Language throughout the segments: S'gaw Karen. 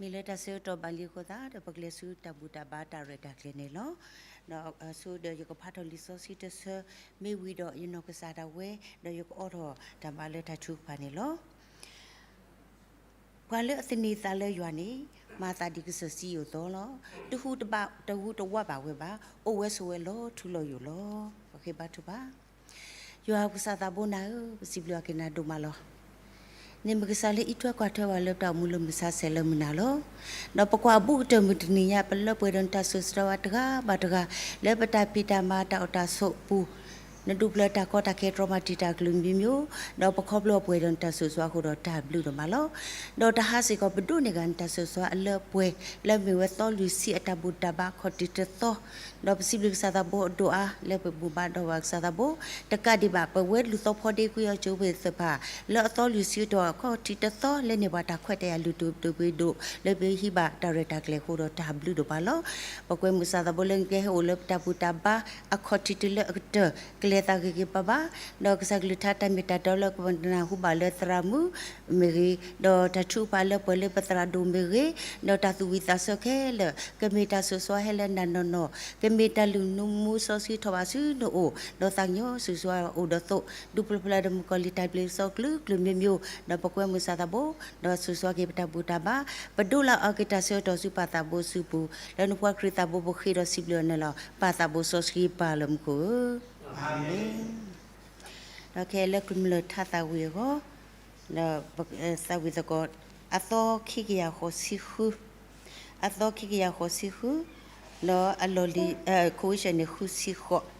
မ့ၢ်လၢတၢ်ဆၢကတီၢ်ဘၣ်လံအဃိသတးဒီး ပကလဲၤဆူတၢ်ဘူၣ်တၢ်ဘါတၢ်ရဲၣ်တၢ်ကျဲၤန့ၣ်လီၤ. ဒီးအဆိဒီးယကဖးထီၣ်လံာ်စီဆှံတဆၢ မ့ၢ်ဝံၤဒီးယနီၢ်ကစၢ်ဒၣ်ဝဲ ဒီးယကအီထီၣ်တၢ်မၤလၢတၢ်ထုကဖၣ်န့ၣ်လီၤ. ပှၤလၢအသန့ၤသးလၢယွၤန့ၣ် မၤသးဒ်ကစၢၢ်စံယိၣ်သီလီၤ. တဟူးတဘၣ် တဟူးတဝးဘၣ်ဝဲဘၣ်. အိၣ်ဝဲဆိးဝဲလီၤထူလီၤယိာ်လီၤ. ပဃ့ဘါထုကဖၣ်. ယွၤကစၢ်သးဘိနၤဧၢ, ပစံးဘျုးအက့ၤနၤဒိၣ်မးလီၤ. နမ့ၢ်ကစၢ်လၢအံးထွဲကွၢ်ထွဲဝဲလၢပတၢ်အိၣ်မူလၢမုၢ်ဆါဆဲးလၢမုၢ်နၤလီၤ. ဒီးပကွၢ်အဘူးကတၢၢ်မုၢ်တနံၤညါ ပလၢပှဲၤဒီးနတၢ်စိၤဆှံတဂၤဘၣ်တဂၤ လၢပတၢ်ဖံးတၢ်မၤတၢ်အိၣ်တၢ်ဆိးပူၤ နဒူၣ်ပျၢၤတၢ်ကီတၢ်ခဲတြီမၤတံာ်တာ်ကလုာ်မံၤမံၤ, ဒီးပခီဖျိပှဲၤဒီးနတၢ်စိၤဆှံအဃိဒီးတၢ်ဘျုးဒိၣ်မးလီၤ. ဒီးတဟါစ့ၢ်ကီးပဒိးန့ၢ်ဂၤနတၢ်စိၤဆှံအလၢပှဲၤ လၢမ့ၢ်ဝဲသီလွံၢ်ဆံအတၢ်ဘူၣ်တၢ်ဘါအခီၣ်ထံးတသီ, ဒီးပစံးဘျုးကစၢ်သးဘိအဒိၣ်အါ လၢပဘူၣ်ဘါဒီးဘၣ်ကစၢ်သးဘိ, တကးဒံးဘၣ် ပဝဲလူၤသီဖီဒ့ကွံာ်အီၤကၠိဖ့ၣ်သ့ၣ်တဖၣ် လၢအသီလွံၢ်ဆံအတီၢ်အခီၣ်ထံးတသီ လၢန့ၢ်ဘၣ်တၢ်ခွဲးတၢ်ယာ်လုၢ်ဒိၣ်ပှ့ၤဒိၣ် လၢပဟံးဘၣ်တၢ်ရဲၣ်တၢ်ကျဲၤအဃိဒီးတၢ်ဘျုးဒိၣ်မးလီၤ. ပကွဲမုာ်ကစၢ်သးဘိလၢနကဟဲအိၣ်လၢပတၢ်ဘူၣ်တၢ်ဘါအခီၣ်ထံးတုၤလၢအကတၢၢ် ကလဲၤသးဂ့ၤဂ့ၤဘၣ်ဘၣ်, ဒီးကစၢ်ကလုၢ်ကထါတၢ်မ့ၢ်တၢ်တီလၢပနၢ်ဟူဘၣ်လၢသရၣ်မုၣ်မ့ၢ်ဂ့ၤ, ဒီးတၢ်ထုကဖၣ်လၢပှဲၤလၢပသရၣ်ဒိၣ်မ့ၢ်ဂ့ၤ, ဒီးတၢ်သူၣ်ဝံၣ်သးဆၢခဲလၢာ် ကမ့ၢ်တၢ်စိၤဆှံဟဲလၢနၤနီၢ်နီၢ်, ကမ့ၢ်တၢ်လုၢ်မူစီဆှံထီၣ်ဘၣ်ဆူနအိၣ်, ဒီးသးကညီၤစိၤဆှံအိၣ်ဒီးသိး ဒူၣ်ပျၢၤဖျါဒီးမုၣ်ကီၤလံၤတၢ်ဘျုးစီဆှံကလုာ်ကလုာ်မံၤမံၤ, ဒီးပကွဲမုာ်ကစၢ်သးဘိ, ဒီးစိၤဆှံက့ၤပတၢ်ဘူၣ်တၢ်ဘါ, ပဒိးလၢအီၤက့ၤတၢ်ဆၢကတီၢ်ဆူပၢ်သးဘိစုပူၤ, လၢနဖိခွါခရံာ်သးဘိပဃ့ဒီးစံးဘျုးအီၤန့ၣ်လီၤ. ပၢ်သးဘိစီဆှံပၢ်လၢမူခိၣ်ဧၢ, အၤမ့ၣ်. ဒီးခဲလၢာ်ကမျၢၢ်ထါသးဝံၣ်အဂီၢ်, ဒီးသးဝံၣ်သကိး, အသီခံကယၤဃိးဆံဃု, အသီခံကယၤဃိးဆံဃု, ဒီးအလီၢ်လံၤ, ခိဝ့ၡၢၣ်န့ၣ်ဃုဆံဃိး.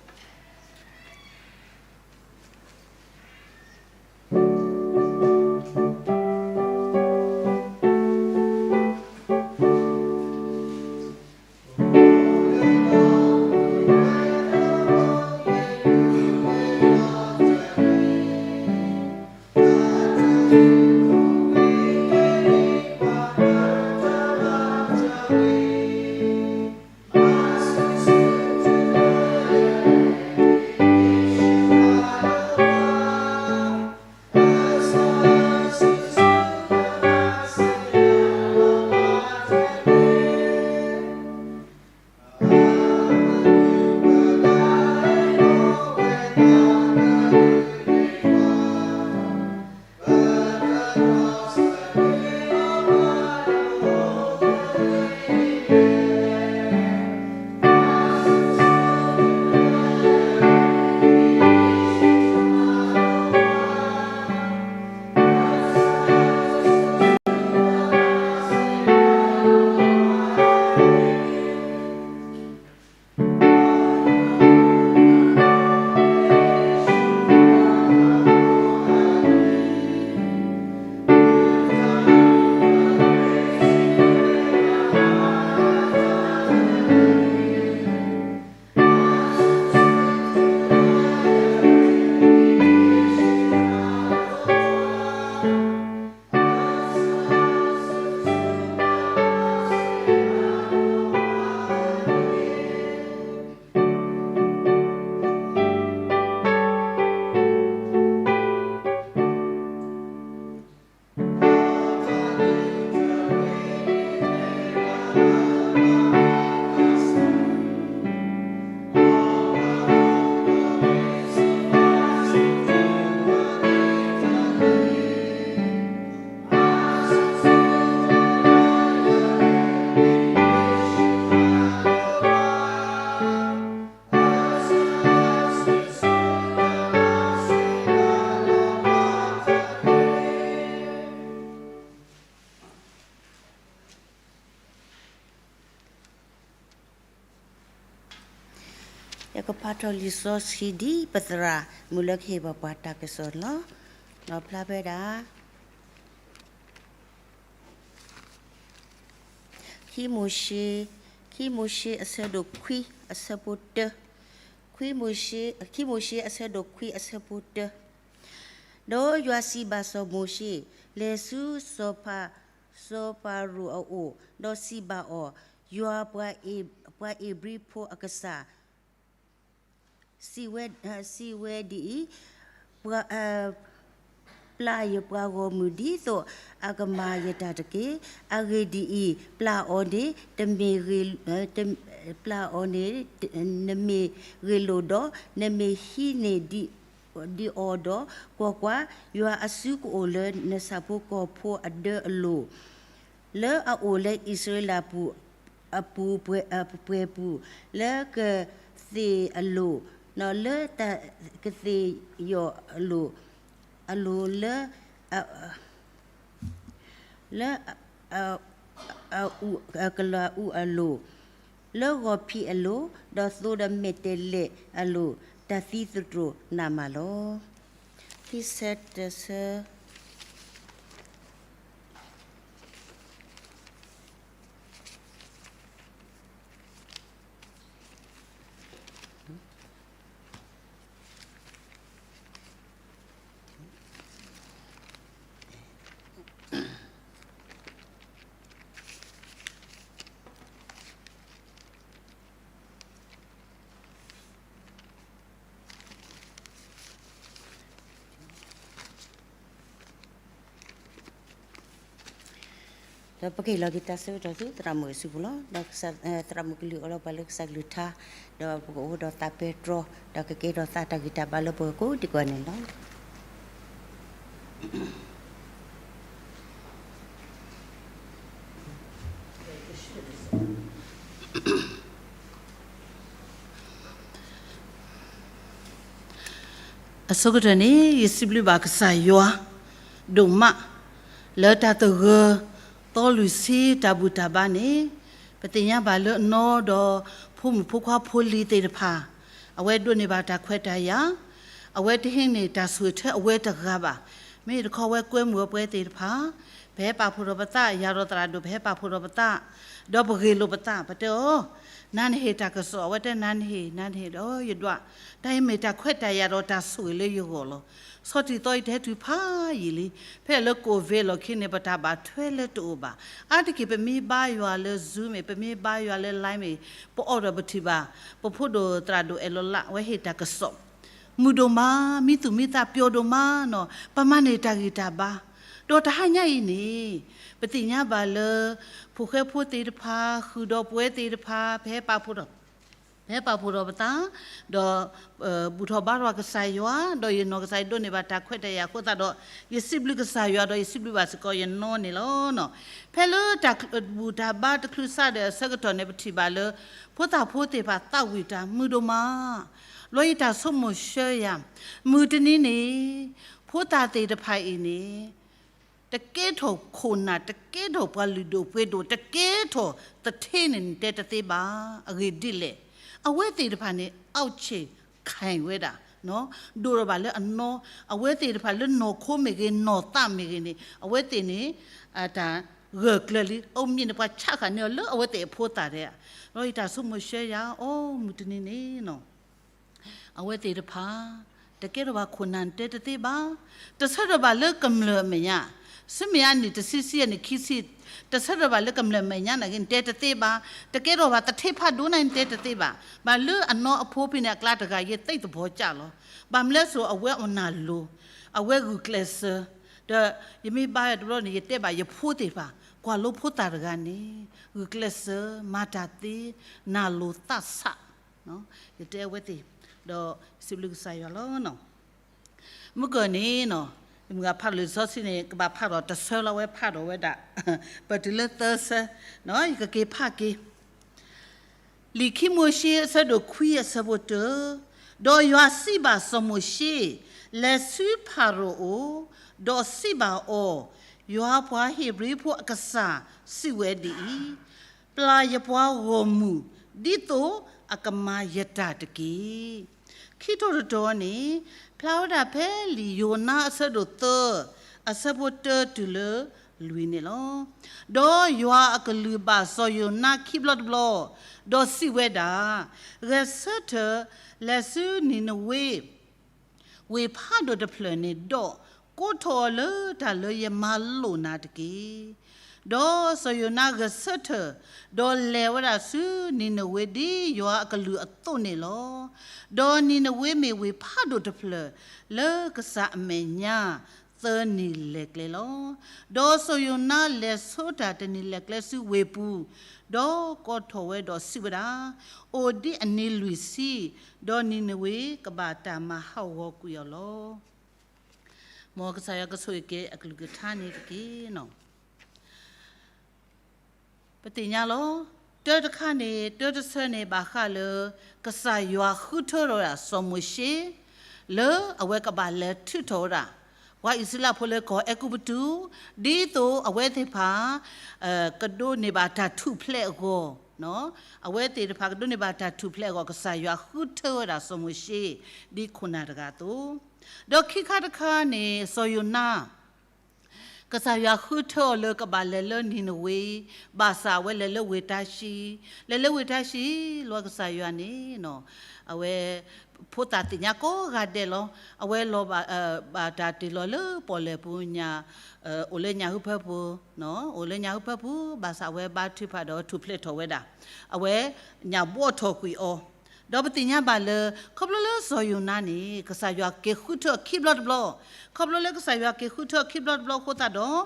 ယကဖးထီၣ်လံာ်စီဆှံဒ်ပသရၣ်မုၣ်လၢကဟ့ၣ်ဘၣ်ပှၤတၢ်ကစီၣ်န့ၣ်လီၤ. ဒီးဖျါဖဲဒၣ် ခံမိၤၡ့, ခံမိၤၡ့အဆၢဒိၣ်ခွံအဆၢဖိတၢ, ခွံမိၤၡ့, ခံမိၤၡ့အဆၢဒိၣ်ခွံအဆၢဖိတၢ, ဒီးယွၤစံးဘၣ်စီၤမိၤၡ့, လဲၤဆူစီၤဖၤ, စီၤဖၤရိၤအအိၣ်, ဒီးစံးဘၣ်အီၤ, ယွၤပှၤအ့, ပှၤဧ့ၤဘြံၤဖိအကစၢ် စံးဝဲ, စံးဝဲဒ်အံၤ, ပှၤ, ပျၢ်ယပှၤဂီၢ်မုၢ်ဒ်သိးအကမၤယတၢ်တက့ၢ်. အဂ့ၢ်ဒ်အံၤ, ပျၢ်အီၤန့ၣ်တမ့ၢ်ဂ့ၤ, ပျၢ်အီၤန့ၣ် နမ့ၢ်ဂ့ၢ်လိာ်ဒီး နမ့ၢ်ဟံးန့ၢ်ဒံးအီၤဒီး, ကွၢ်ကွၢ်, ယွၤအစုကအိၣ်လၢနဆၣ်ဖိကီၢ်ဖိအဒၢအလိၤ လၢအအိၣ်လၢအံၣ်စရ့လးအပူၤ, အပူၤပှဲၤပူၤ, လၢကသ့ၣ်အလိၤ, လၢတၢ်ကသ့ၣ်ယီၤအလိၤ, အလိၤလၢ လၢ အကလၤအူအလိၤ, လၢဂီၤဖံးအလိၤ, ဒီးသိဒီးမဲာ်တဲးလဲးအလိၤ, တၢ်သံသတြိာ်နးမးလီၤ. ခံဆၢတဆၢ ဒီးပကဟ့ၣ်လီၤက့ၤတၢ်ဆၢကတီၢ်ဆူသရၣ်မုၣ်အစုပူၤလီၤ. ဒီးသရၣ်မုၣ်ကလုၢ်အီလီၤပှၤလၢကစၢ်ကလုၢ်ကထါ, ဒီးပကအိၣ်ဒီးသးပဲတြီ, ဒီးကကဲထီၣ်သးတၢ်ဂံၢ်တၢ်ဘါလၢပှၤကိးဒံကိးဂၤန့ၣ်လီၤ. အဆိကတၢၢ်န့ၣ် ယစံးဘျုးဘၣ်ကစၢ်ယွၤဒိၣ်မး လၢတၢ်သဂၢၢ် သီလွံၢ်ဆံတၢ်ဘူၣ်တၢ်ဘါန့ၣ်, ပသ့ၣ်ညါဘၣ်လၢအနီၢ်ဒီး ဖိမုၣ်ဖိခွါဖိလံၤသ့ၣ်တဖၣ်, အဝဲဒိးန့ၢ်ဘၣ်တၢ်ခွဲးတၢ်ယာ်, အဝဲတဟ့ၣ်န့ၢ်တၢ်ဆိၣ်ဂ့ၤထဲအဝဲတဂၤဘၣ်. မ့ၢ်တခီဝဲကွဲမုာ်အပှဲၤသ့ၣ်တဖၣ်, ပဟဲပာ်ဖှိၣ်ဒီးပသး, ယၤဒီးသရၣ်ဒိၣ် ပဟဲပာ်ဖှိၣ်ဒီးပသး, ဒီးပဂ့ၢ်လိာ်ပသး, ပတဲအီၤ, နၤနဟ့ၣ်တၢ်ကစီၣ်, အဝဲတဲနၤနဟ့ၣ်, နၤနဟ့ၣ်ဒီးယဒွး, တၢ်အံၤမ့ၢ်တၢ်ခွဲးတၢ်ယာ်ဒီးတၢ်ဆိၣ်ဂ့ၤလၢယဂီၢ်လီၤ. ဆီထံၣ်သီအံၤတဟဲတုၤဖးယံာ်လံ, ဖဲလၢကိၣ်ဝ့လီၢ်ခံန့ၣ် ပတၢ်ဘၣ်ထွဲလၢတအိၣ်ဘၣ်. အါတက့ၢ် ပမ့ၢ်ဘါယွၤလၢ Zoom မ့ၢ်, ပမ့ၢ်ဘါယွၤလၢ Line မ့ၢ်, ပအီၣ်ဒီးပထံၣ်ဘၣ်, ပဖိဒိၣ်သရၣ်ဒိၣ်အဲၣ်လီၤလး အဝဲဟ့ၣ်တၢ်ကစီၣ်, မုာ်ဒိၣ်မး, မံသူၣ်မံသးပျီဒိၣ်မးနီၤ, ပမၤန့ၢ်တၢ်ဂံၢ်တၢ်ဘါ, ဒီးတဟါညါအံၤန့ၣ်, ပသ့ၣ်ညါဘၣ်လၢ ဖိၣ်ဃဲဖိသ့ၣ်တဖၣ်, ဃုာ်ဒီးပှဲၤသ့ၣ်တဖၣ်, ပဟဲပာ်ဖှိၣ်ဒီး ပဟဲပာ်ဖှိၣ်ဒီးပသး, ဒီး ဘူၣ်ထီၣ်ဘါထီၣ်ကစၢ်ယွၤ, ဒီးယနီၢ်ကစၢ်ယွၤဒိးန့ၢ်ဘၣ်တၢ်ခွဲးတၢ်ယာ်အဃိသတးဒီး, ယစံးဘျုးကစၢ်ယွၤဒီးယစံးဘျုးဘၣ်စ့ၢ်ကီးယနီၢ်န့ၣ်လီၤ. ဖဲလၢတၢ်ဘူၣ်တၢ်ဘါတချုးစးဒီးအဆၢကတီၢ်န့ၣ် ပထံၣ်ဘၣ်လၢ ဖိသၣ်ဖိသ့ၣ်တဖၣ်သးဝံၣ်တၢ်မုာ်ဒိၣ်မး, လီၤယတၢ်ဆိကမိၣ်ဆှၢယၤ, မုၢ်တနံၤန့ၣ် ဖိသၣ်သ့ၣ်တဖၣ်အံၤန့ၣ် တကဲထီၣ်ခိၣ်နၢ်, တကဲထီၣ်ပှၤလုၢ်ဒိၣ်ပှ့ၤဒိၣ်, တကဲထီၣ်သထ့န့ၣ် နတဲတသ့ဘၣ်. အဂ့ၢ်ဒ်လဲၣ်, အဝဲသ့ၣ်တဖၣ်န့ၣ် အီၣ်ဆ့ၣ်ခၢၣ်ဝဲဒၣ်, ဒိၣ်ထီၣ်ဘၣ်လၢအနီၢ်, အဝဲသ့ၣ်တဖၣ်လၢနီၢ်ခိမ့ၢ်ဂ့ၤ, နီၢ်သးမ့ၢ်ဂ့ၤန့ၣ်, အဝဲသ့ၣ်န့ၣ် အတၢ်ဂၢၢ်ကျၢၤလံ. အိၣ်မ့ၢ်န့ၣ် ပှၤဆါဃာ်န့ၢ်အီၤလၢအဝဲသ့ၣ်အဖိသၣ်ဒဲး, ဒီးယတၢ်ဆိကမိၣ်ဆှၢယၤ, အိၣ်မုၢ်တနံၤန့ၣ် အဝဲသ့ၣ်တဖၣ် တကဲထီၣ်ဘၣ်ခိၣ်နၢ် နတဲတသ့ဘၣ်. တဆၢထၢၣ်ဘၣ်လၢကမျၢၢ်အမဲာ်ညါ, ဆူမဲာ်ညါနံၣ်တဆံဆံအနံၣ်ခံဆံ, တဆၢထၢၣ်ဘၣ်လၢကမျၢၢ်မဲာ်ညါနာ်က့ နတဲတသ့ဘၣ်. တကဲထီၣ်ဘၣ်သထ့ဖးဒိၣ်နာ်က့ နတဲတသ့ဘၣ်. ဘၣ်လၢအနီၢ်အဖိဖဲန့ၣ် အကျါတဂၤ ယသံၣ်သဘီကၢ်လီၤ. ဘၣ်မနုၤလဲၣ်စိၤ အဝဲအီၣ်နၢ်လိၤ, အဝဲဂုာ်ကျဲးစၢး, ဒီးယမ့ၢ်ဘါယွၤတဘျီန့ၣ် ယတဲဘၣ်ယဖိသ့ၣ်တဖၣ်, ကွၢ်လိဖိသၣ်တဂၤန့ၣ် ဂုာ်ကျဲးစၢး, မၤတၢ်သ့, နၢ်လိၤသးဆး ယတဲအဝဲသ့ၣ်, ဒီးစံးဘျုးကစၢ်ယွၤလီၤ. မုၢ်ကၢၢ်န့ၣ်နီၤ, ယမုၢ်ဂၤဖးလံာ်စီဆှံန့ၣ် ကဘၣ်ဖးဒီးတဆၢလီၤ, အဝဲဖးဒီးဝဲဒၣ် ပတုၤလၢသၢဆၢ, ယကက့ၤဖးက့ၤ လံာ်ခံမိၤၡ့အဆၢဒိၣ်ခွံအဆၢဖိတၢ, ဒီးယွၤစံးဘၣ်စီၤမိၤၡ့, လဲၤဆူဖၤရိၤအိၣ်, ဒီးစံးဘၣ်အီၤ, ယွၤပှၤဟ့းဘြံၤဖိအကစၢ်စံးဝဲဒ်အံၤ, ပျၢ်ယပှၤဂီၢ်မုၢ် ဒ်သိးအကမၤယတၢ်တက့ၢ်. ခံထီၣ်တတီၤန့ၣ် ဖျါဝဲဒၣ်ဖဲလံာ်ယိၤနါအဆၢဒိၣ်သၢ အဆၢဖိတၢတုၤလၢလွံၢ်န့ၣ်လီၤ. ဒီးယွၤအကလုၢ်ဘၣ်စီၤယိၤနါခံဘျီတဘျီ, ဒီးစံးဝဲဒၣ်, ဂဲၤဆၢထၢၣ် လဲၤဆူနံၤနဝ့ ဝ့ၢ်ဖးဒိၣ်တဖျၢၣ်န့ၣ်ဒီး, ကိးထီၣ်အီၤလၢတၢ်လၢယမၤလိာ်နၤတက့ၢ်. ဒီးစီၤယိၤနါဂဲၤဆၢထၢၣ်, ဒီးလဲၤဝဲဒၣ်ဆူနံၤနဝ့ဒ်ယွၤအကလုၢ်အသိးန့ၣ်လီၤ. ဒီးနံၤနဝ့မ့ၢ်ဝ့ၢ်ဖးဒိၣ်တဖျၢၣ် လၢကစၢ်အမဲာ်ညါ သၢနံၤလဲၤကျဲလီၤ. ဒီးစီၤယိၤနါလဲၤဆိတၢ်တနံၤလဲၤကျဲဆူဝ့ၢ်ပူၤ, ဒီးကိးထီၣ်ဝဲဒီးစံးဝဲဒၣ်, အိၣ်ဒံးအနံၤလွံၢ်ဆံ, ဒီးနံၤနဝ့ကဘၣ်တၢ်မၤဟးဂီၤကွံာ်အီၤလီၤ. မ်ကစၢ်ယွၤကဆိၣ်ဂ့ၤက့ၤအကလုၢ်ကထါန့ၣ်တက့ၢ်. ပသ့ၣ်ညါလီၤ. တၢတခါန့ၣ် တၢတဆၢန့ၣ် ဘၣ်ဃးလၢ ကစၢ်ယွၤဃုထၢထီၣ်ဝဲဒၣ်စီၤမိၤၡ့ လၢအဝဲကဘၣ်လဲၤထုးထီၣ်ဝဲဒၣ် ပှၤအံၣ်စရ့လးဖိလၢကီၢ်အဲၤကူပတူး, ဒ်သိးအဝဲသ့ၣ်တဖၣ် ကဒိးန့ၢ်ဘၣ်တၢ်ထူၣ်ဖျဲးအဂီၢ်, အဝဲသ့ၣ်တဖၣ်ကဒိးန့ၢ်ဘၣ်တၢ်ထူၣ်ဖျဲးအဂီၢ် ကစၢ်ယွၤဃုထၢဝဲဒၣ်စီၤမိၤၡ့ ဒ်ခိၣ်နၢ်တဂၤအသိး, ဒီးခံခါတခါန့ၣ် စီၤယိၤနါ ကစၢ်ယွၤဃုထၢအီၤလၢကဘၣ်လဲၤလၢနံၤနဝ့, ဘၣ်ဆၣ်အဝဲလဲၤလၢဝ့ၢ်တၤၡံ, လဲၤလၢဝ့ၢ်တၤၡံလီၤ ကစၢ်ယွၤန့ၣ်, အဝဲ ဖိသၣ်သ့ၣ်ညါကိးဂၤဒဲးလီၤ. အဝဲလီၤဘၣ် ဘၣ်တၢ်တ့ၢ်လီၤလၢပီၣ်လဲၣ်ပူၤညါ, အိၣ်လၢညၣ်ဟူဖၢပူၤ, အိၣ်လၢညၣ်ဟူဖၢပူၤ, ဘၣ်ဆၣ်အဝဲဘါထုကဖၣ်ဒီးထူၣ်ဖျဲးထီၣ်ဝဲဒၣ်, အဝဲညၣ်ဘှီထီၣ်ကွံာ်အီၤ, ဒီးပသ့ၣ်ညါဘၣ်လၢ ခီဖျိလၢစီၤယိၤနါန့ၣ် ကစၢ်ယွၤက့ၤဃုထၢအီၤခံဘျီတဘျီ, ခီဖျိလၢကစၢ်ယွၤက့ၤဃုထၢအီၤခံဘျီတဘျီအဃိသတးဒီး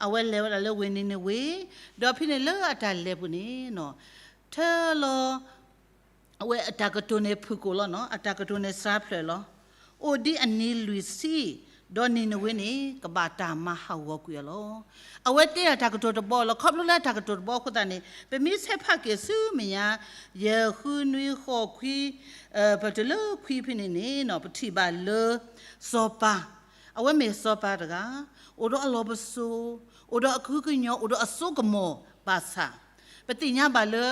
အဝဲလဲၤဝဲဒၣ်လၢဝ့ၢ်နံၤနဝ့, ဒီးဖဲန့ၣ်လၢအတၢ်လဲၤပူၤန့ၣ် ထၢလီၤ အဝဲအတၢ်ကတိၤန့ၣ်ဖုၣ်ကိာ်လီၤ, အတၢ်ကတိၤန့ၣ်စှၤဖျၢၣ်လီၤ. အိၣ်ဒံးအနံၤလွံၢ်ဆံ, ဒီးနံၤနဝ့န့ၣ် ကဘၣ်တၢ်မၤဟးဂီၤကွံာ်အီၤလီၤ. အဝဲတဲဒၣ်တၢ်ကတိၤတဘီလီၤ. ခီဖျိလၢတၢ်ကတိၤတဘီအဃိသတးန့ၣ် ပမ့ၢ်ဆဲးဖးက့ၤဆူမဲာ်ညါ ယဲၢ် ဃု နွံ ဃိး ခွံ ပတုၤလၢခွံဖဲန့ၣ်န့ၣ် ပထံၣ်ဘၣ်လၢ စီၤပၤ, အဝဲမ့ၢ်စီၤပၤတဂၤ, အိၣ်ဒီးအလီၢ်ပစိာ်, အိၣ်ဒီးအကဟုကညီၢ်, အိၣ်ဒီးအစိကမီၤဘၣ်ဆၣ်, ပသ့ၣ်ညါဘၣ်လၢ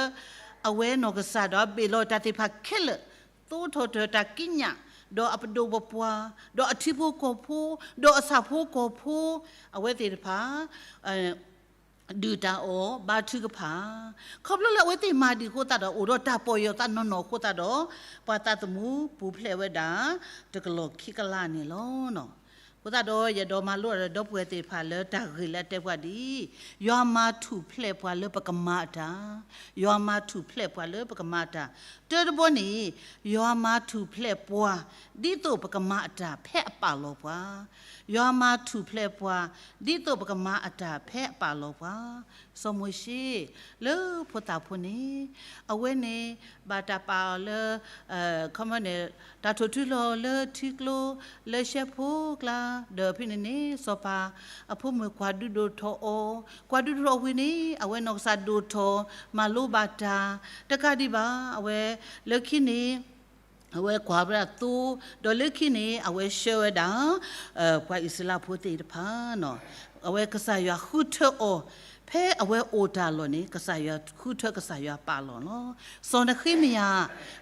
အဝဲနီၢ်ကစၢ်ဒီးဘ့ၣ်လီၤတၢ်သ့ၣ်တဖၣ်ခဲလၢာ်, သိးထီၣ်တၢ်တၢ်ကံးညာ်, ဒီးအပဒိၣ်ပပှၢ်, ဒီးအထံဖိကီၢ်ဖိ, ဒီးအဆၣ်ဖိကီၢ်ဖိ, အဝဲသ့ၣ်တဖၣ် ဒုၣ်တၢ်အီၣ်ဘါထုကဖၣ်, ခီဖျိလၢအဝဲသ့ၣ်မၤဒံးအဃိသတးဒီး အိၣ်ဒီးတၢ်ပီၢ်ယၢ်သးနီၢ်နီၢ်အဃိသတးဒီး ပှၤသးသမူပူၤဖျဲးဝဲဒၣ် တကလီၢ်ခံကလးန့ၣ်လီၤ. အဃိသတးဒီး ယအဲၣ်ဒိးမၤလိဒီးဒီပုၢ်ဝဲၢ်သ့ၣ်တဖၣ်လၢတၢ်ဂ့ၢ်လၢအတဲပှၤဒ်အံၤ, ယွၤမၤထူၣ်ဖျဲးပှၤလၢပကမၤအတၢ်, ယွၤမၤထူၣ်ဖျဲးပှၤလၢပကမၤအတၢ်, တၢတဘီန့ၣ် ယွၤမၤထူၣ်ဖျဲးပှၤ ဒ်သိးပကမၤအတၢ်ဖဲအပာ်လီၤပှၤ, ယွၤမၤထူၣ်ဖျဲးပှၤ ဒ်သိးပကမၤအတၢ်ဖဲအပာ်လီၤပှၤ, စီၤမိၤၡ့ လၢဖိသၣ်ဖိန့ၣ် အဝဲန့ၣ် ဘၣ်တၢ်ပာ်အီၤလၢ ခီမီန့ၣ် တၢ်ထိၣ်ထူလီၤလၢထံကျိ လၢရှဲဖိကျါ, ဒီးဖဲန့ၣ်န့ၣ် စီၤပၤအဖိမုၣ်ကွၢ်ဒုးဒိၣ်ထီၣ်အီၤ, ကွၢ်ဒုးဒိၣ်ထီၣ်ဝံၤန့ၣ် အဝဲနီၢ်ကစၢ်ဒိၣ်ထီၣ် မၤလိဘၣ်တၢ်, တကးဒံးဘၣ် အဝဲ လၢခံန့ၣ် အဝဲကွၢ်ဝဲဒၣ်သိ, ဒီးလၢခံန့ၣ် အဝဲဆှၢဝဲဒၣ် ပှၤအံၣ်စရ့လးဖိသ့ၣ်တဖၣ် အဝဲကစၢ်ယွၤဃုထၢအီၤ, ဖဲအဝဲအိၣ်တၢ်လီၢ်န့ၣ် ကစၢ်ယွၤဃုထၢ ကစၢ်ယွၤပာ်လီၤလီၤ. စီၤနဃ့မယၤ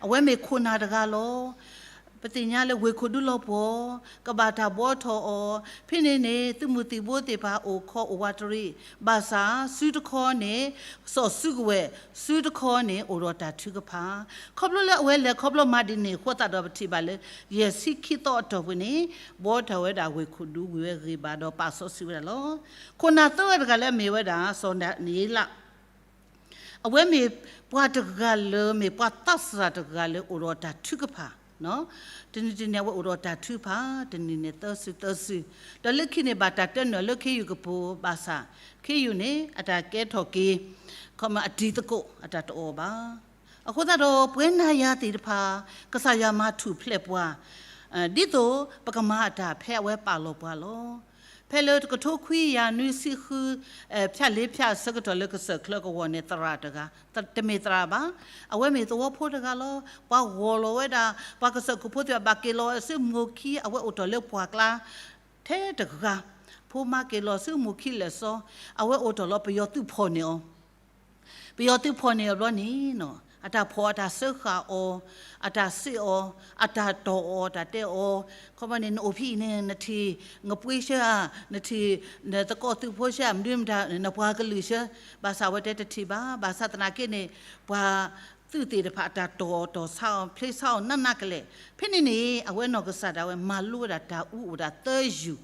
အဝဲမ့ၢ်ခိၣ်နၢ်တဂၤလီၤ. ပသ့ၣ်ညါလၢဝ့ၢ်ခိၣ်ဒူလီၤပှီၢ် ကဘၣ်တၢ်ဘှီထီၣ်အီၤ, ဖဲန့ၣ်န့ၣ် သုးမုၢ်သံၣ်ဘိသ့ၣ်တဖၣ်အိၣ်ခီအိၣ်ဝးတရံး, ဘၣ်ဆၣ်စုတခီန့ၣ် စီၣ်စုကဝဲၤ, စုတခီန့ၣ် အိၣ်ဒီးတၢ်ထုကဖၣ်. ခီဖျိလၢအဝဲလဲၤခီဖျိမၤဒ်န့ၣ်အဃိသတးဒီး ပထံၣ်ဘၣ်လၢ ယဲၢ်ဆံခံသီအတီၢ်ပူၤန့ၣ် ဘှီထီၣ်ဝဲဒၣ်ဝ့ၢ်ခိၣ်ဒူဝံၤဝဲဂ့ၤဘၣ်ဒီးပာ်စီဆှံဝဲဒၣ်လီၤ. ခိၣ်နၢ်သၢဂၤတဂၤလၢအမ့ၢ်ဝဲဒၣ် စီၤဒၤနံးယ့လး အဝဲမ့ၢ်ပှၤတဂၤလၢ မ့ၢ်ပှၤသးစၢ်တဂၤလၢအိၣ်ဒီးတၢ်ထုကဖၣ် တနံၤတနံၤအဝဲအိၣ်ဒီးတၢ်ထုကဖၣ် တနံၤန့ၣ်သၢစုသၢစု, ဒီးလၢခံန့ၣ် ဘၣ်တၢ်တဲနုာ်လၢခ့ယုၢ်ကပူၤ ဘၣ်ဆၣ် ခ့ယုၢ်န့ၣ် အတၢ်ကဲထီၣ်က့ၤ ခီမီအတံၤသကိး အတၢ်တအီၣ်ဘၣ်. အဃိသတးဒီး ပဝဲနၤယၤသ့ၣ်တဖၣ် ကစၢ်ယွၤမၤထူၣ်ဖျဲးပှၤ ဒ်သိးပကမၤအတၢ်ဖဲအဝဲပာ်လီၤပှၤလီၤ. ဖဲလၢတကထိခွံကယၤနွံဆံဃု ဖၠၣ်လ့ဖၠၣ်အဆၢကတီၢ်လၢကစၢၢ်ချၢကဝီၤန့ၣ် သရၣ်တဂၤ, တမ့ၢ်သရၣ်ဘၣ်, အဝဲမ့ၢ်သဝီဖိတဂၤလီၤ. ပှၤဂီၢ်လီၤဝဲဒၣ် ပှၤကစၢၢ်ခိၣ်ဖိသ့ၣ်တဖၣ် ဘၣ်က့ၤလီၤဆူမိၢ်ခံ အဝဲအိၣ်တ့ၢ်လၢပှၢ်ကျါ ထဲတဂၤ, ဖိမါက့ၤလီၤဆူမိၢ်ခံလဲၣ်စီ, အဝဲအိၣ်တ့ၢ်လီၤ ပယီၤသုးဖီၣ်န့ၢ်အီၤ ပယီၤသုးဖီၣ်န့ၢ်အီၤဘျီန့ၣ် အတၢ်ဖီၣ်အတၢ်စၢဃာ်အီၤ, အတၢ်စံးအီၤ, အတၢ်တီၢ်အီၤ တၢ်တဲအီၤ, ခီမီန့ၣ် နအိၣ်ဖဲအံၤန့ၣ် နထံၣ် နပှ့ၤဆှၢဧါ, နထံၣ် နသကိးသုးဖိဆှၢဧါ, မနုၤမတၤ နပှၤကလုာ်ဆှၢ, ဘၣ်ဆၣ်အဝဲတဲတထံၣ်ဘၣ်, ဘၣ်ဆၣ်သနာ်က့န့ၣ် ပှၤသုးသ့ၣ်တဖၣ် အတၢ်တီၢ်အီၤတီၢ်ဆါအီၤ ဖျ့ဆါအီၤနးနးကလဲာ်, ဖဲန့ၣ်န့ၣ် အဝဲနီၢ်ကစၢ်ဒၣ်ဝဲမၤလိဝဲဒၣ်တၢ်အူအိၣ်ဒၣ်သၢယုၢ်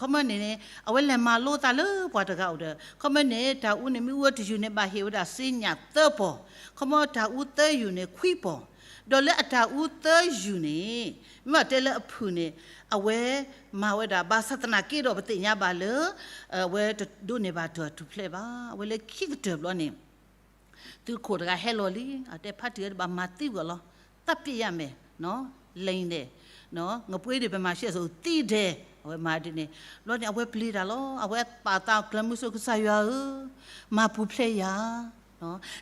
ခီမီန့ၣ် အဝဲလဲၤမၤလိသးလၢပှၤတဂၤအိၣ်ဒီး ခီမီန့ၣ် တၢ်အူန့ၣ် မ့ၣ်အူဝဲတယုၢ်န့ၣ် ဘၣ်ဟ့ၣ်ဝဲဒၣ်စ့ညၣ်သၢပီၢ်, ခီမီတၢ်အူသၢယုၢ်န့ၣ် ခွံပီၢ်, ဒီးလၢအတၢ်အူသၢယုၢ်န့ၣ် မ့ၢ်ဘၣ်တဲလၢအဖုၣ်န့ၣ် အဝဲမၤဝဲဒၣ် ဘၣ်ဆၣ်သနာ်က့ဒီး ပသ့ၣ်ညါဘၣ်လၢ အဝဲတဒိးန့ၢ်ဘၣ်တၢ်ထူၣ်ဖျဲးဘၣ်. အဝဲလၢခံကတၢၢ်ဘျီန့ၣ် သုးခိၣ်တဂၤဟဲလီၤလံ, အတဲဖါတံၢ်ဝဲတဘၣ်မၤသံကွံာ်လီၤ, သတ်ပစ်ရမယ်, လဲၤန့ၣ်, ငပွေးဒံး ပမၤရှဲစိာ်သံ ဒဲး, အဝဲမၤဒ်န့ၣ်, ဘျီန့ၣ် အဝဲပျံၤတၢ်လီၤ. အဝဲပာ်သးကျၢၤမုဆူ ကစၢ်ယွၤဧၢ, မၤပူၤဖျဲးယၤ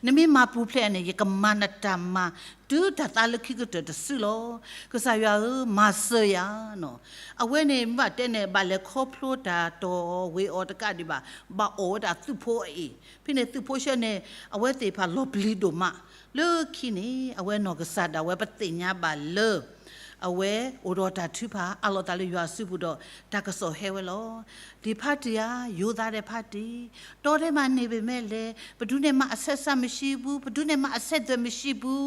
နမ့ၢ်မၤပူၤဖျဲးန့ၣ် ယကမၤနတၢ်မၤ တုၤတၢ်သးလၢခံကတၢၢ်တစုလီၤ. ကစၢ်ယွၤဧၢ, မၤစၢၤယၤနီၤ. အဝဲန့ၣ်မ့ၢ်ဘၣ်တဲန့ၣ် ဘၣ်လဲၤခီဖျိတၢ်တီၢ်ဝ့ၤအီၤတကးဒံးဘၣ်, ဘၣ်အီၣ်ဝဲဒၣ်သုးဖိအအံၤ, ဖဲန့ၣ်သုးဖိဆှၢန့ၣ် အဝဲသ့ၣ်တဖၣ်လီၤပျံၤဒိၣ်မး. လၢခံန့ၣ် အဝဲနီၢ်ကစၢ်ဒၣ်ဝဲပသ့ၣ်ညါဘၣ်လၢ အဝဲအိၣ်ဒီးတၢ်ထုကဖၣ် အးလီၤသးလၢယွၤအစုပူၤဒီး တၢ်ကစီၣ်ဟဲဝဲလီၤ. ဒီးဖါတံၢ်ဧါ, ယိၤသးဒီးဖါတံၢ်, တောထဲမှာနေပေမဲ့လည်း ဘယ်သူနဲ့မှ အဆက်အဆံမရှိဘူး, ဘယ်သူနဲ့မှ အဆက်အသွယ်မရှိဘူး.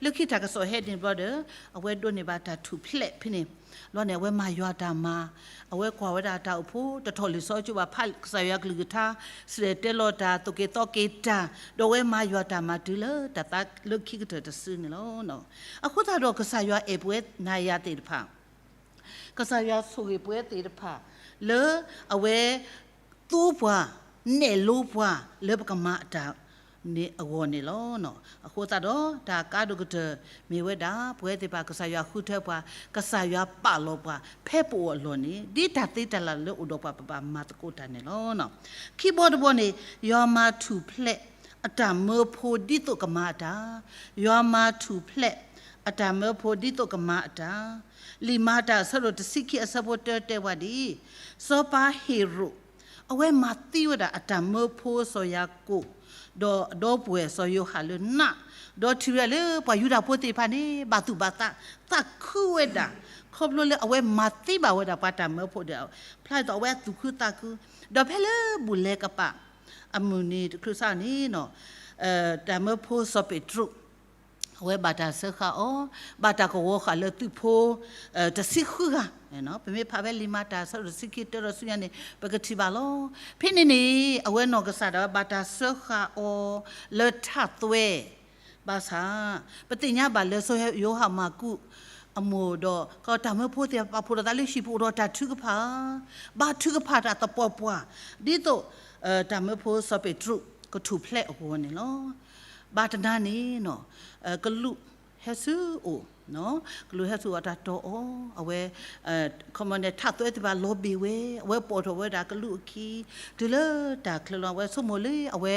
လၢခံတၢ်ကစီၣ်ဟဲန့ၣ်ဘျီဒီး အဝဲဒိးန့ၢ်ဘၣ်တၢ်ထူၣ်ဖျဲးဖဲန့ၣ်, ဘျီန့ၣ် အဝဲမၤယွၤတၢ်မၤ, အဝဲကွၢ်ဝဲဒၣ်တၢ်အိၣ်ဖှိၣ် တထီၣ်လံာ်စီဆှံဘၣ် ဖးကစၢ်ယွၤကလုၢ်ကထါ, စံၣ်တဲၤတဲလီၤတၢ် သိၣ်က့ၤသီက့ၤတၢ်, ဒီးအဝဲမၤယွၤတၢ်မၤတုၤလၢတၢ်သးလၢခံကတၢၢ်တစုန့ၣ်လီၤ. အဃိသတးဒီး ကစၢ်ယွၤအဲၣ်ပဝဲနၤယၤသ့ၣ်တဖၣ် ကစၢ်ယွၤဆိၣ်ဂ့ၤပဝဲသ့ၣ်တဖၣ် လၢအဝဲ သူပှၤ နဲၣ်လိပှၤ လၢပကမၤအတၢ်န့ၣ်အဂီၢ်န့ၣ်လီၤ. အဃိသတးဒီး တၢ်ကါဒိၣ်ကတၢၢ်မ့ၢ်ဝဲဒၣ် ပဝဲသ့ၣ်တဖၣ် ကစၢ်ယွၤဃုထၢပှၤ, ကစၢ်ယွၤပာ်လီၤပှၤ ဖဲပအိၣ်အလီၢ်န့ၣ် ဒ်တၢ်သ့တၢ်လၢ်လၢအိၣ်ဒီးပှၤ ပဘၣ်မၤသကိးတၢ်န့ၣ်လီၤ. ခံဘီတဘီန့ၣ် ယွၤမၤထူၣ်ဖျဲး အတၢ်မၢဖိဒ်သိးကမၤအတၢ်, ယွၤမၤထူၣ်ဖျဲး အတၢ်မၢဖိဒ်သိးကမၤအတၢ်, လံာ်မၤတၢ်အဆၢဒိၣ်တဆံခံ အဆၢဖိတၢတဲဝဲဒ်အံၤ, စီၤပၤဟ့ၤရိာ် အဝဲမၤသံဝဲဒၣ်အတၢ်မၢဖိစီၤယၤကိာ်, ဒီးအဒီပုၢ်ဝဲၢ်စီၤယိၤဟၣ်လၢနး, ဒီးထံၣ်ဝဲဒၣ်လၢပှၤယူဒၤဖိသ့ၣ်တဖၣ်န့ၣ် ဘၣ်သူၣ်ဘၣ်သး, သးခုဝဲဒၣ်, ခီဖျိလၢအဝဲမၤသံဘၣ်ဝဲဒၣ်ပှၤတၢ်မၢဖိဒီး ဖျါဒ်သိးအဝဲသူၣ်ခုသးခု, ဒီးဖဲလၢဘူၣ်လဲၤကပာ် အမုၢ်နံၤတချုးစးန့ၣ် တၢ်မၢဖိစီၤပ့းတရူး အဝဲဘၣ်တၢ်စၢဃာ်အီၤ, ဘၣ်တၢ်ကဝီၤဃာ်လၢသုးဖိ တဆံဃုဂၤ, ပမ့ၢ်ဖးဖဲလံာ်မၤတၢ်အဆၢဒိၣ်တဆံခံ တၢဒီးဆူညါန့ၣ် ပကထံၣ်ဘၣ်လီၤ. ဖဲန့ၣ်န့ၣ် အဝဲနီၢ်ကစၢ်ဒၣ်ဝဲဘၣ်တၢ်စၢဃာ်အီၤလၢထးသွဲ ဘၣ်ဆၣ် ပသ့ၣ်ညါဘၣ်လၢစီၤယိၤဟၣ်မၢ်ကူး အမိၢ်ဒီး ကီးတၢ်မၢဖိသ့ၣ်တဖၣ် ပာ်ဖှိၣ်ထီၣ်သးလၢဟံၣ်ပူၤအိၣ်ဒီးတၢ်ထုကဖၣ်, ဘၣ်ထုကဖၣ်တၢ်သပှၢ်ပှၢ်, ဒ်သိး တၢ်မၢဖိစီၤပ့းတရူး ကထူၣ်ဖျဲးအဂီၢ်န့ၣ်လီၤ. ဘၣ်တနၤန့ၣ် ကလူးဟဲဆူအအိၣ်, ကလူးဟဲဆူအအိၣ်တၢ်တီၢ်အီၤ, အဝဲ ခီမီန့ၣ် ထးသွဲသ့ၣ်တဖၣ်လီၤဘ့ၣ်ဝဲ, အဝဲပိာ်ထီၣ်ဝဲဒၣ်ကလူးအခံ, တုၤလၢတၢ်ချၢလီၤ အဝဲဆိကမိၣ်လၢ အဝဲ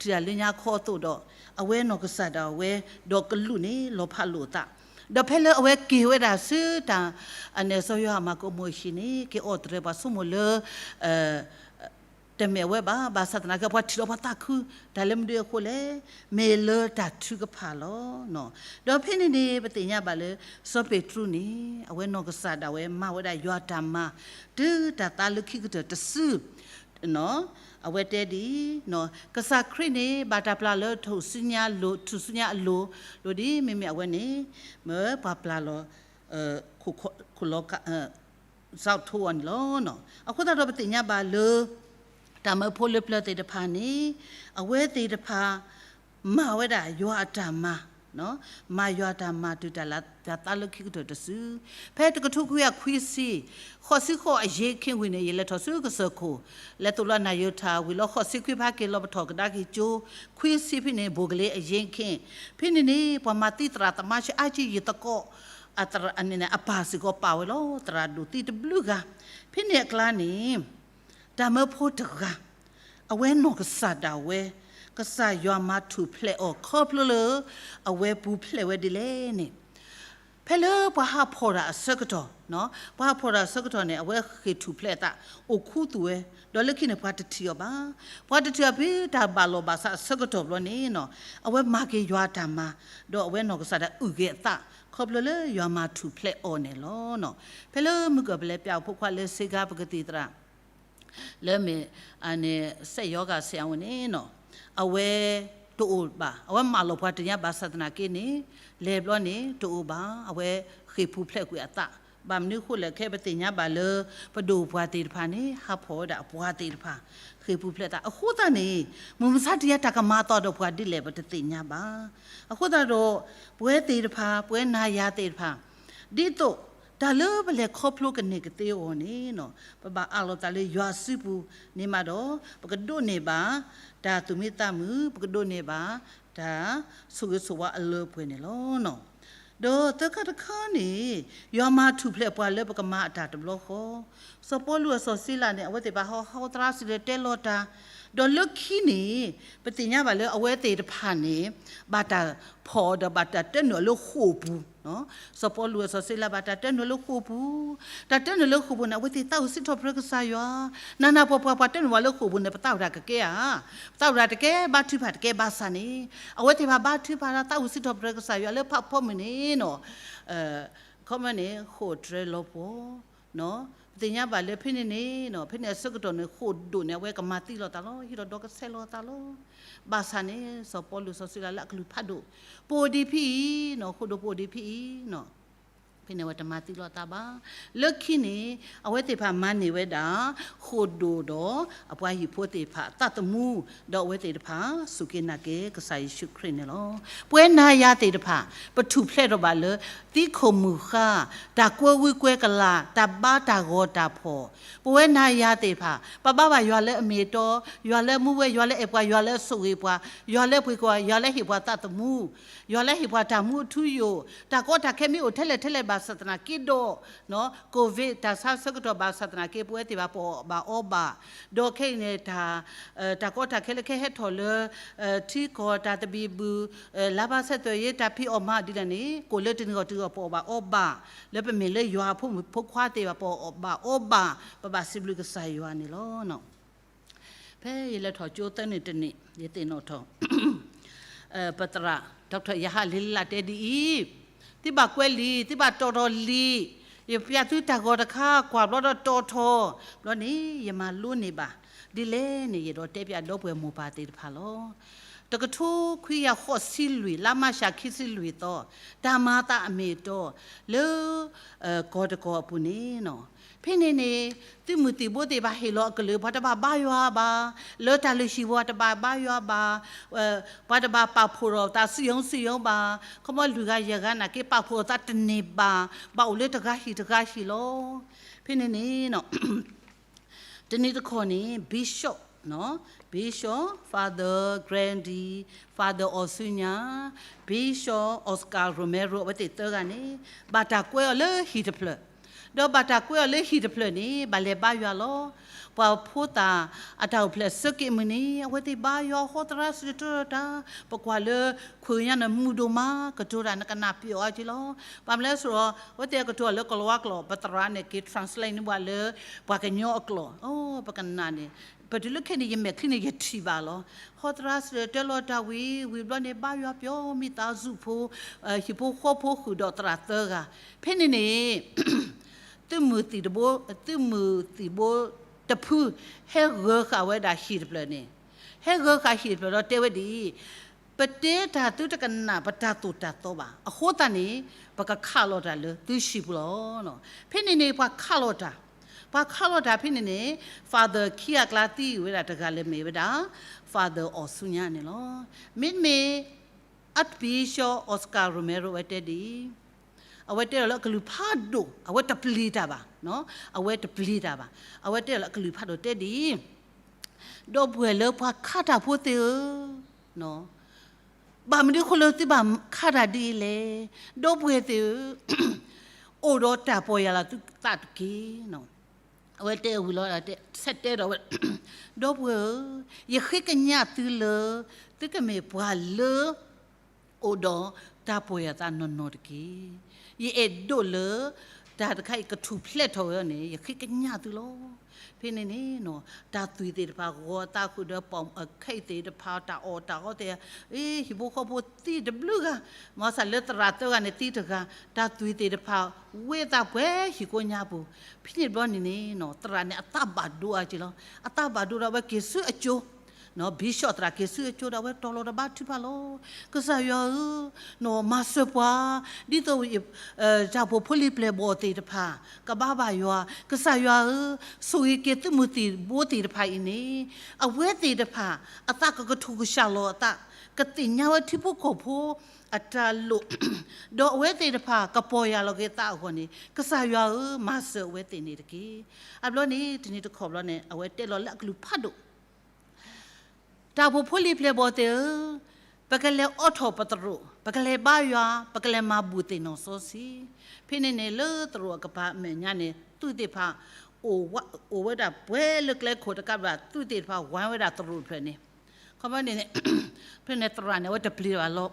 ထံၣ်တၢ်လၢညါခီအသိးဒီး အဝဲနီၢ်ကစၢ်ဒၣ်ဝဲ ဒီးကလူးန့ၣ် လီၤဖးလိာ်အသး, ဒီးဖဲလၢအဝဲက့ၤဝဲဒၣ်ဆူတၢ် အန့ၣ်စီၤယိၤဟၣ်မၢ်ကူးအမိၢ်ဟံၣ်န့ၣ် က့ၤအီၣ်တြဲၤပှၤဆိကမိၣ်လၢ တမ့ၢ်ဝဲဘၣ်, ဘၣ်ဆၣ်သနာ်က့ ပှၤထံၣ်ဒီးပှၤသးခု, တၢ်လၢမနုၤအဃိလဲၣ်, မ့ၢ်လၢတၢ်ထုကဖၣ်လီၤ. ဒီးဖဲန့ၣ်န့ၣ် ပသ့ၣ်ညါဘၣ်လၢ စီၤပ့းတရူးန့ၣ် အဝဲနီၢ်ကစၢ်ဒၣ်ဝဲမၤဝဲဒၣ်ယွၤတၢ်မၤ တုၤတၢ်သးလၢခံကတၢၢ်တစု အဝဲတဲဒ်အံၤ, ကစၢ်ခရံာ်န့ၣ် ဘၣ်တၢ်ပျၢ်လၢထူၣ်စုညါအလိၤ, ထူၣ်စုညါအလိၤ, လိၤဒ်မ့မ့ၢ်အဝဲန့ၣ် မ့ၢ်ပှၤပျၢ်လီၤ ခိၣ်လီၤကး စးထီၣ်အီၤန့ၣ်လီၤ. အဃိသတးဒီးပသ့ၣ်ညါဘၣ်လၢ တၢ်မၢဖိလၢပျၢၤသ့ၣ်တဖၣ်န့ၣ် အဝဲသ့ၣ်တဖၣ် မၤဝဲဒၣ်ယွၤအတၢ်မၤ, မၤယွၤအတၢ်မၤတုၤတၢ်လၢတၢ်သးလၢခံကတၢၢ်တစု, ဖဲတကထိခွံကယၤခွံဆံ, ဃိးဆံဃိးအယ့ၣ်ခ့ဝံၤန့ၣ် ယလဲၤထီၣ်ဆူကစၢၢ်ခိၣ်, လဲၤသိးလီၤနၢ်ယိၤထၣ်ဝံၤလီၤ ဃိးဆံခွံဖးက့ၤလီၤပထီၣ်ကဒါက့ၤကၠိ, ခွံဆံဖဲန့ၣ် ဘိၣ်ကလ့အယ့ၣ်ခ့, ဖဲန့ၣ်န့ၣ် ပှၤမၤသံသရၣ်သမါဆံးအါကံယံာ်သကိး အပၢ်စ့ၢ်ကီးပာ်ဝဲလီၤ သရၣ်ဒိၣ်သံတဘျုးဂၤ, ဖဲန့ၣ်အကျါန့ၣ် တၢ်မၢဖိတဂၤ အဝဲနီၢ်ကစၢ်ဒၣ်ဝဲ ကစၢ်ယွၤမၤထူၣ်ဖျဲးအီၤခီဖျိလၢ အဝဲပူၤဖျဲးဝဲဒ်လဲၣ်န့ၣ်, ဖဲလၢပှၤဟးဖီၣ်တၢ်အဆၢကတီၢ်, ပှၤဟးဖီၣ်တၢ်အဆၢကတီၢ်န့ၣ် အဝဲဃ့ၢ်ထူၣ်ဖျဲးအသး အိၣ်ခူသူၣ်ဝဲ, ဒီးလၢခံန့ၣ် ပှၤတထံၣ်အီၤဘၣ်. ပှၤတထံၣ်အီၤဖဲတၢ်ဘၣ်လီၢ်ဘၣ်စးအဆၢကတီၢ်ဘျီန့ၣ် အဝဲမၤက့ၤယွၤအတၢ်မၤ, ဒီးအဝဲနီၢ်ကစၢ်ဒၣ်အုၣ်က့ၤအသး ခီဖျိလၢယွၤမၤထူၣ်ဖျဲးအီၤန့ၣ်လီၤ. ဖဲလၢမုၢ်ကီၢ်ပလဲပၠးအဖိခွါလၢစ့ဂါပကသံၣ်သရၣ် လၢမ့ၢ် အန့ၣ်စက်ယောဂါဆရာဝဲန့ၣ်, အဝဲတအိၣ်ဘၣ်, အဝဲမၢလီၤပှၤတညါဘၣ်ဆၣ်သနာ်က့န့ၣ် လဲၤဘျီန့ၣ်တအိၣ်ဘၣ်, အဝဲဃ့ၢ်ပူၤဖျဲးကွံာ်အသး, ဘၣ်မနုၤအဃိလဲၣ်, ခဲအံၤပသ့ၣ်ညါဘၣ်လၢ ပဒိၣ်ပှၤသ့ၣ်တဖၣ်န့ၣ် ဟးဖီၣ်ဝဲဒၣ်အပှၤသ့ၣ်တဖၣ် ဃ့ၢ်ပူၤဖျဲးသးအဃိသတးန့ၣ်, မုၢ်မဆါတနံၤအံၤ တၢ်ကမၤအသးဒီးပှၤဒ်လဲၣ် ပတသ့ၣ်ညါဘၣ်. အဃိသတးဒီး ပဝဲသ့ၣ်တဖၣ် ပဝဲနၤယၤသ့ၣ်တဖၣ် ဒ်သိးတၢ်လၢပလဲၤခီဖျိကန့ၢ်ကသ့အဂီၢ်န့ၣ် ပဘၣ်အးလီၤသးလၢယွၤစုပူၤန့ၣ်မးဒီး ပကဒိးန့ၢ်ဘၣ် တၢ်သူၣ်မံသးမုာ်, ပကဒိးန့ၢ်ဘၣ် တၢ်ဆိၣ်ဂ့ၤဆိၣ်ဝါအလၢပှဲၤန့ၣ်လီၤ. ဒီးသၢခါတခါန့ၣ် ယွၤမၤထူၣ်ဖျဲးပှၤလၢပကမၤအတၢ်တဘျီဃီ, စီၤပီလူးအစီၤစံလၤန့ၣ် အဝဲသ့ၣ်တဖၣ်ဟီဟီသရၣ်စံၣ်တဲၤတဲလီၤတၢ်, ဒီးလၢခံန့ၣ် ပသ့ၣ်ညါဘၣ်လၢအဝဲသ့ၣ်တဖၣ်န့ၣ် ဘၣ်တၢ်ဖီၣ်အီၤဒီးဘၣ်တၢ်တၢနုာ်အီၤလၢဃိာ်ပူၤ, စီၤပီလူးအစီၤစံလၤဘၣ်တၢ်တၢနုာ်လၢဃိာ်ပူၤ, တၢ်တၢနုာ်လၢဃိာ်ပူၤန့ၣ် အဝဲသ့ၣ်သးအိၣ်စံးထီၣ်ပတြၢၤကစၢ်ယွၤ, နးနးပှၤပှၤ ပှၤတၢနုာ်ဝဲလၢဃိာ်ပူၤန့ၣ် ပသးအိၣ်တၢ်ကကဲဧါ, ပသးအိၣ်တၢ်တကဲ ဘါထုကဖၣ်တကဲဘၣ်ဆၣ်န့ၣ်, အဝဲသ့ၣ်တဖၣ်ဘါထုကဖၣ်ဒီးသးအိၣ်စံးထီၣ်ပတြၢၤကစၢ်ယွၤလၢဖးဖီမုၢ်န့ၣ်နီၤ, ခီမ့ၢ်န့ၣ် ဃိာ်တြဲၤလီၤပှီၤ ပသ့ၣ်ညါဘၣ်လၢဖဲန့ၣ်န့ၣ်, ဖဲန့ၣ်အဆၢကတီၢ်န့ၣ် ဃိာ်ဒိၣ်န့ၣ် အဝဲကမၤသံလီၤသးလီၤ, ဟံးထီၣ်ဒီးကဆဲးလီၤသးလီၤ. ဘၣ်ဆၣ်န့ၣ် စီၤပီလူးစီၤစံလၤလၢအကလုၢ်ဖးဒိၣ်, ပအိၣ်ဒံးဖဲအံၤနီၤ, ဃိာ်ဒိၣ်ပအိၣ်ဒံးဖဲအံၤနီၤ, ဖဲန့ၣ်အဝဲတမၤသံလီၤသးဘၣ်. လၢခံန့ၣ် အဝဲသ့ၣ်တဖၣ်မၤန့ၢ်ဝဲဒၣ် ဃိာ်ဒိၣ်ဒီးအပှၤဟံၣ်ဖိသ့ၣ်တဖၣ်အသးသမူ, ဒီးအဝဲသ့ၣ်တဖၣ်စူၢ်က့ၤနာ်က့ၤကစၢ်ယ့ၣ်ၡူးခရံာ်န့ၣ်လီၤ. ပဝဲနၤယၤသ့ၣ်တဖၣ် ပထူၣ်ဖျဲးထီၣ်ဘၣ်လၢ သံခိၣ်မုၢ်ဃါ, တၢ်ကွဲဝံကွဲကလၤ, တၢ်ဘါတၢ်ဂီၤတၢ်ဖီၣ်, ပဝဲနၤယၤသ့ၣ်တဖၣ် ပဘါဘၣ်ယွၤလၢအမ့ၢ်အတီ, ယွၤလၢမူဝဲ, ယွၤလၢအဲၣ်ပှၤ, ယွၤလၢဆိၣ်ဂ့ၤပှၤ, ယွၤလၢပှ့ၤကဝီၤ, ယွၤလၢဟ့ၣ်ပှၤသးသမူ, ယွၤလၢဟ့ၣ်ပှၤတၢ်မူအထူအယိာ်, တၢ်ကီတၢ်ခဲမ့ၢ်အိၣ်ထဲလဲၣ်ထဲလဲၣ်ဘၣ်ဆၣ်သနာ်က့ဒီး COVID တၢ်ဆါဆၢကတီၢ်ဘၣ်ဆၣ်သနာ်က့ ပဝဲသ့ၣ်တဖၣ်ပအီၣ်ဘၣ်အီဘၣ်, ဒီးခဲအံၤန့ၣ် တၢ်ကီတၢ်ခဲလၢခဲဟဲထီၣ်လၢ ထံကီၢ်တၢ်သဘံၣ်ဘုၣ်, လါဘၣ်ဆဲးသွဲၣ်ယ့ တၢ်ဖံးအီၣ်မၤဒ်လဲၣ်န့ၣ် ကိၣ်လၢတနံၤဂီၢ်တနံၤဂီၢ်ပအီၣ်ဘၣ်အီဘၣ်, လၢပမ့ၢ်လၢယွၤအဖိမုၣ်ဖိခွါသ့ၣ်တဖၣ် ပအီၣ်ဘၣ်အီဘၣ်, ပဘၣ်စံးဘျုးကစၢ်ယွၤန့ၣ်လီၤ. ဖဲယလဲၤထီၣ်ကၠိသၢနံၣ်တနံၣ် ယသ့ၣ်နီၣ်ထီၣ် ပသရၣ် doctor ယဟၣ်လ့လးတဲဒ်အံၤ, သုဘၣ်ကွဲးလံာ်, သုဘၣ်တီၣ်ထီၣ်လံာ်, ယပျးသုတၢ်ဂီၤတခါ ကွၢ်ဘျီဒီးတီၣ်ထီၣ်, ဘျီန့ၣ် ယမၤလိန့ၢ်ဘၣ်, ဒ်လဲၣ်န့ၣ် ယအဲၣ်ဒိးတဲပၠးဒီပုၢ်ဝဲၢ်မိၢ်ပၢ်သ့ၣ်တဖၣ်လီၤ. တကထိခွံကယၤဃိးဆံလွံၢ် လါမၢ်ၡးခံဆံလွံၢ်သီ, တၢ်မၤအသးအမ့ၢ်အတီ, လၢ ကီၢ်တကီၢ်အပူၤန့ၣ်နီၤ, ဖဲန့ၣ်န့ၣ် သုးမုၢ်သံၣ်ဘိသ့ၣ်တဖၣ်ဟ့ၣ်လီၤအကလုၢ် ပှၤတဘၣ်ဘါယွၤဘၣ်, လၢတၢ်လုၢ်ဟံၣ်ပူၤတဘၣ်ဘါယွၤဘၣ်, ပှၤတဘၣ်ပာ်ဖှိၣ်ထီၣ်သးစံယိၤစံယိၤဘၣ်, ခီမီလွံၢ်ဂၤယဲၢ်ဂၤနာ်က့ ပာ်ဖှိၣ်ထီၣ်သးတန့ၢ်ဘၣ်, ဘၣ်အိၣ်လၢတဂၤဟံၣ်တဂၤဟံၣ်လီၤ. ဖဲန့ၣ်န့ၣ်နီၤ တနံၤတခီန့ၣ် Bishop, Bishop Father Grandi, Father Osuna, Bishop Oscar Romero အဝဲသ့ၣ်သၢဂၤန့ၣ် ဘၣ်တၢ်ကွဲးအီၤလၢဟံၣ်တဖျၢၣ်, ဒီးဘၣ်တၢ်ကွဲးအီၤလၢဟံၣ်တဖျၢၣ်န့ၣ် ဘၣ်လဲၤဘါယွၤလီၤ. ပှၤဖိသၣ်အတၢ်အိၣ်ဖျဲၣ်ဆၢက့ၤမုၢ်န့ၣ် အဝဲသ့ၣ်ဘါယွၤဟီသရၣ်စံးတၢ်တၢ်, ပကွၢ်လၢခိၣ်ညါန့ၣ် မုာ်ဒိၣ်မး ကတိၤတၢ်နကနၣ်ပျီအါက့လီၤ. ဘၣ်မနုၤလဲၣ်ဆိဒီး အဝဲသ့ၣ်ကတိၤအီၤလၢကလၤဝါကျိာ် ပသရၣ်န့ၣ်က့ၤ translate န့ၢ်ပှၤလၢ ပှၤကညီအကျိာ်, ပကနၣ်န့ၣ် ပတုၤလၢခဲန့ၣ် ယမဲာ်ချံန့ၣ် ယထံၣ်ဘၣ်လီၤ. ဟီသရၣ်စံးတၢ်လီၤတၢ်ဝံၤ ဝံၤဘျီန့ၣ် ဘါယွၤပျီ မိသားစုဖိ, ဟံၣ်ဖိဃီဖိဃုာ်ဒီးသရၣ်သၢဂၤ, ဖဲန့ၣ်န့ၣ် သုးမုၢ်သံၣ်ဘိ, သုးမုၢ်သံၣ်ဘိတဖု ဟဲဂၢၤဃာ်ဝဲဒၣ်ဟံၣ်တဖျၢၣ်န့ၣ်, ဟဲဂၢၤဃာ်ဟံၣ်တဖျၢၣ်ဒီးတဲဝဲဒ်အံၤ, ပတဲတၢ်သုတကနၣ်ပတၢ်သိၣ်တၢ်သီဘၣ်. အဃိသတးန့ၣ် ပကခးလီၤတၢ်လၢသုဟံၣ်ပူၤလီၤ. ဖဲန့ၣ်န့ၣ် ပှၤခးလီၤတၢ်, ပှၤခးလီၤတၢ်ဖဲန့ၣ်န့ၣ် Father ခံဂၤအကျါသံဝဲဒၣ်တဂၤလၢမ့ၢ်ဝဲဒၣ် Father Osuna န့ၣ်လီၤ. မ့တမ့ၢ် Archbishop Oscar Romero အဝဲတဲဒ်အံၤ, အဝဲတဲအီၤလၢအကလုၢ်ဖးဒိၣ် အဝဲတပျံၤတၢ်ဘၣ်, အဝဲတပျံၤတၢ်ဘၣ်. အဝဲတဲအီၤလၢအကလုၢ်ဖးဒိၣ်တဲဒ်အံၤ, ဒီပုၢ်ဝဲၢ်လၢပှၤခးတၢ်ဖိသ့ၣ်ဧၢ, ဘၣ်မနုၤအဃိလၢသုဘၣ်ခးတၢ်ဒ်အံၤလဲၣ်. ဒီပုၢ်ဝဲၢ်သ့ၣ်ဧၢ, အိၣ်ဒီးတၢ်ပီၢ်ယၢ်လီၤသုသးတက့ၢ်. အဝဲတဲဝံၤလီၤ ဆဲးတဲဒီးဝဲ, ဒီပုၢ်ဝဲၢ်ဧၢ, ယဃ့ကညးသုလၢ သုကမ့ၢ်ပှၤလၢ အိၣ်ဒီးတၢ်ပီၢ်ယၢ်သးနီၢ်နီၢ်တက့ၢ်. ယအဲၣ်ဒိးလၢ တၢ်တခါအံၤကထူၣ်ဖျဲးထီၣ်ဝဲန့ၣ် ယဃ့ကညးသုလီၤ. ဖဲန့ၣ်န့ၣ် တၢ်သွံၣ်သ့ၣ်တဖၣ် ဂီၤသးဃုာ်ဒီးပိာ်မုၣ်ခဲအံၤသ့ၣ်တဖၣ် တၢ်အီၣ်တၢ်အီသ့ၣ်, ဟံၣ်ဖိဃီဖိသံတဘျုးဂၤ, မ့ၢ်စ့ၢ်လၢသရၣ်သၢဂၤန့ၣ်သံတဂၤ, တၢ်သွံၣ်သ့ၣ်တဖၣ် ဝဲသးပှဲၤဟံၣ်ကိးညါပူၤ, ဖဲန့ၣ်တဘျီန့ၣ်န့ၣ် သရၣ်န့ၣ်အသးဘၣ်ဒိအါက့လီၤ. အသးဘၣ်ဒိဒီးအဝဲက့ၤဆူအကၠိ ဘံၣ်ၡီၣ်သရၣ်က့ၤဆူအကၠိဒီး အဝဲတီၤလီၤတဘါထုကဖၣ်လီၤ. ကစၢ်ယွၤဧၢ, မၤစၢၤပှၤ, ဒ်သိး တၢ်အိၣ်ဖှိၣ်ဖိလံၤပျဲၢ်ဘီၣ်သ့ၣ်တဖၣ် ကဘါဘၣ်ယွၤ, ကစၢ်ယွၤဧၢ, ဆိၣ်ဂ့ၤက့ၤသုးမုၢ်သံၣ်ဘိသ့ၣ်တဖၣ်အံၤန့ၣ် အဝဲသ့ၣ်တဖၣ် အသးကကထူၣ်ကစှၤလီၤအသး, ကသ့ၣ်ညါဝဲထံဖိကီၢ်ဖိအတၢ်လိၣ်, ဒီးအဝဲသ့ၣ်တဖၣ်ကပီၢ်ယၢ်လီၤက့ၤသးအဂီၢ်န့ၣ် ကစၢ်ယွၤဧၢ, မၤစၢၤအဝဲသ့ၣ်န့ၣ်တက့ၢ်. အဘျီန့ၣ် တနံၤတခီဘျီန့ၣ် အဝဲတဲလီၤလၢအကလုၢ်ဖးဒိၣ် တၢ်အိၣ်ဖှိၣ်ဖိလံၤပျဲၢ်ဘီၣ်သ့ၣ်ဧၢ, ပကလဲၤအိးထီၣ်ပသရိာ်, ပကလဲၤဘါယွၤ, ပကလဲၤမၤဘူၣ်သ့ၣ်နီၣ်စီဆှံ. ဖဲန့ၣ်န့ၣ် လၢသရိာ်အကပၤအမဲာ်ညါန့ၣ် သုးသ့ၣ်တဖၣ် အိၣ်ဝဲဒၣ်ပှဲၤလၢကျဲခိၣ်တကးဘၣ် သုးသ့ၣ်တဖၣ်ဝဲဒၣ်သရိာ်တဖျၢၣ်န့ၣ်, ခီဖဲန့ၣ်န့ၣ် ဖဲန့ၣ်သရၣ်န့ၣ် အဝဲတပျံၤဘၣ်လီၤ,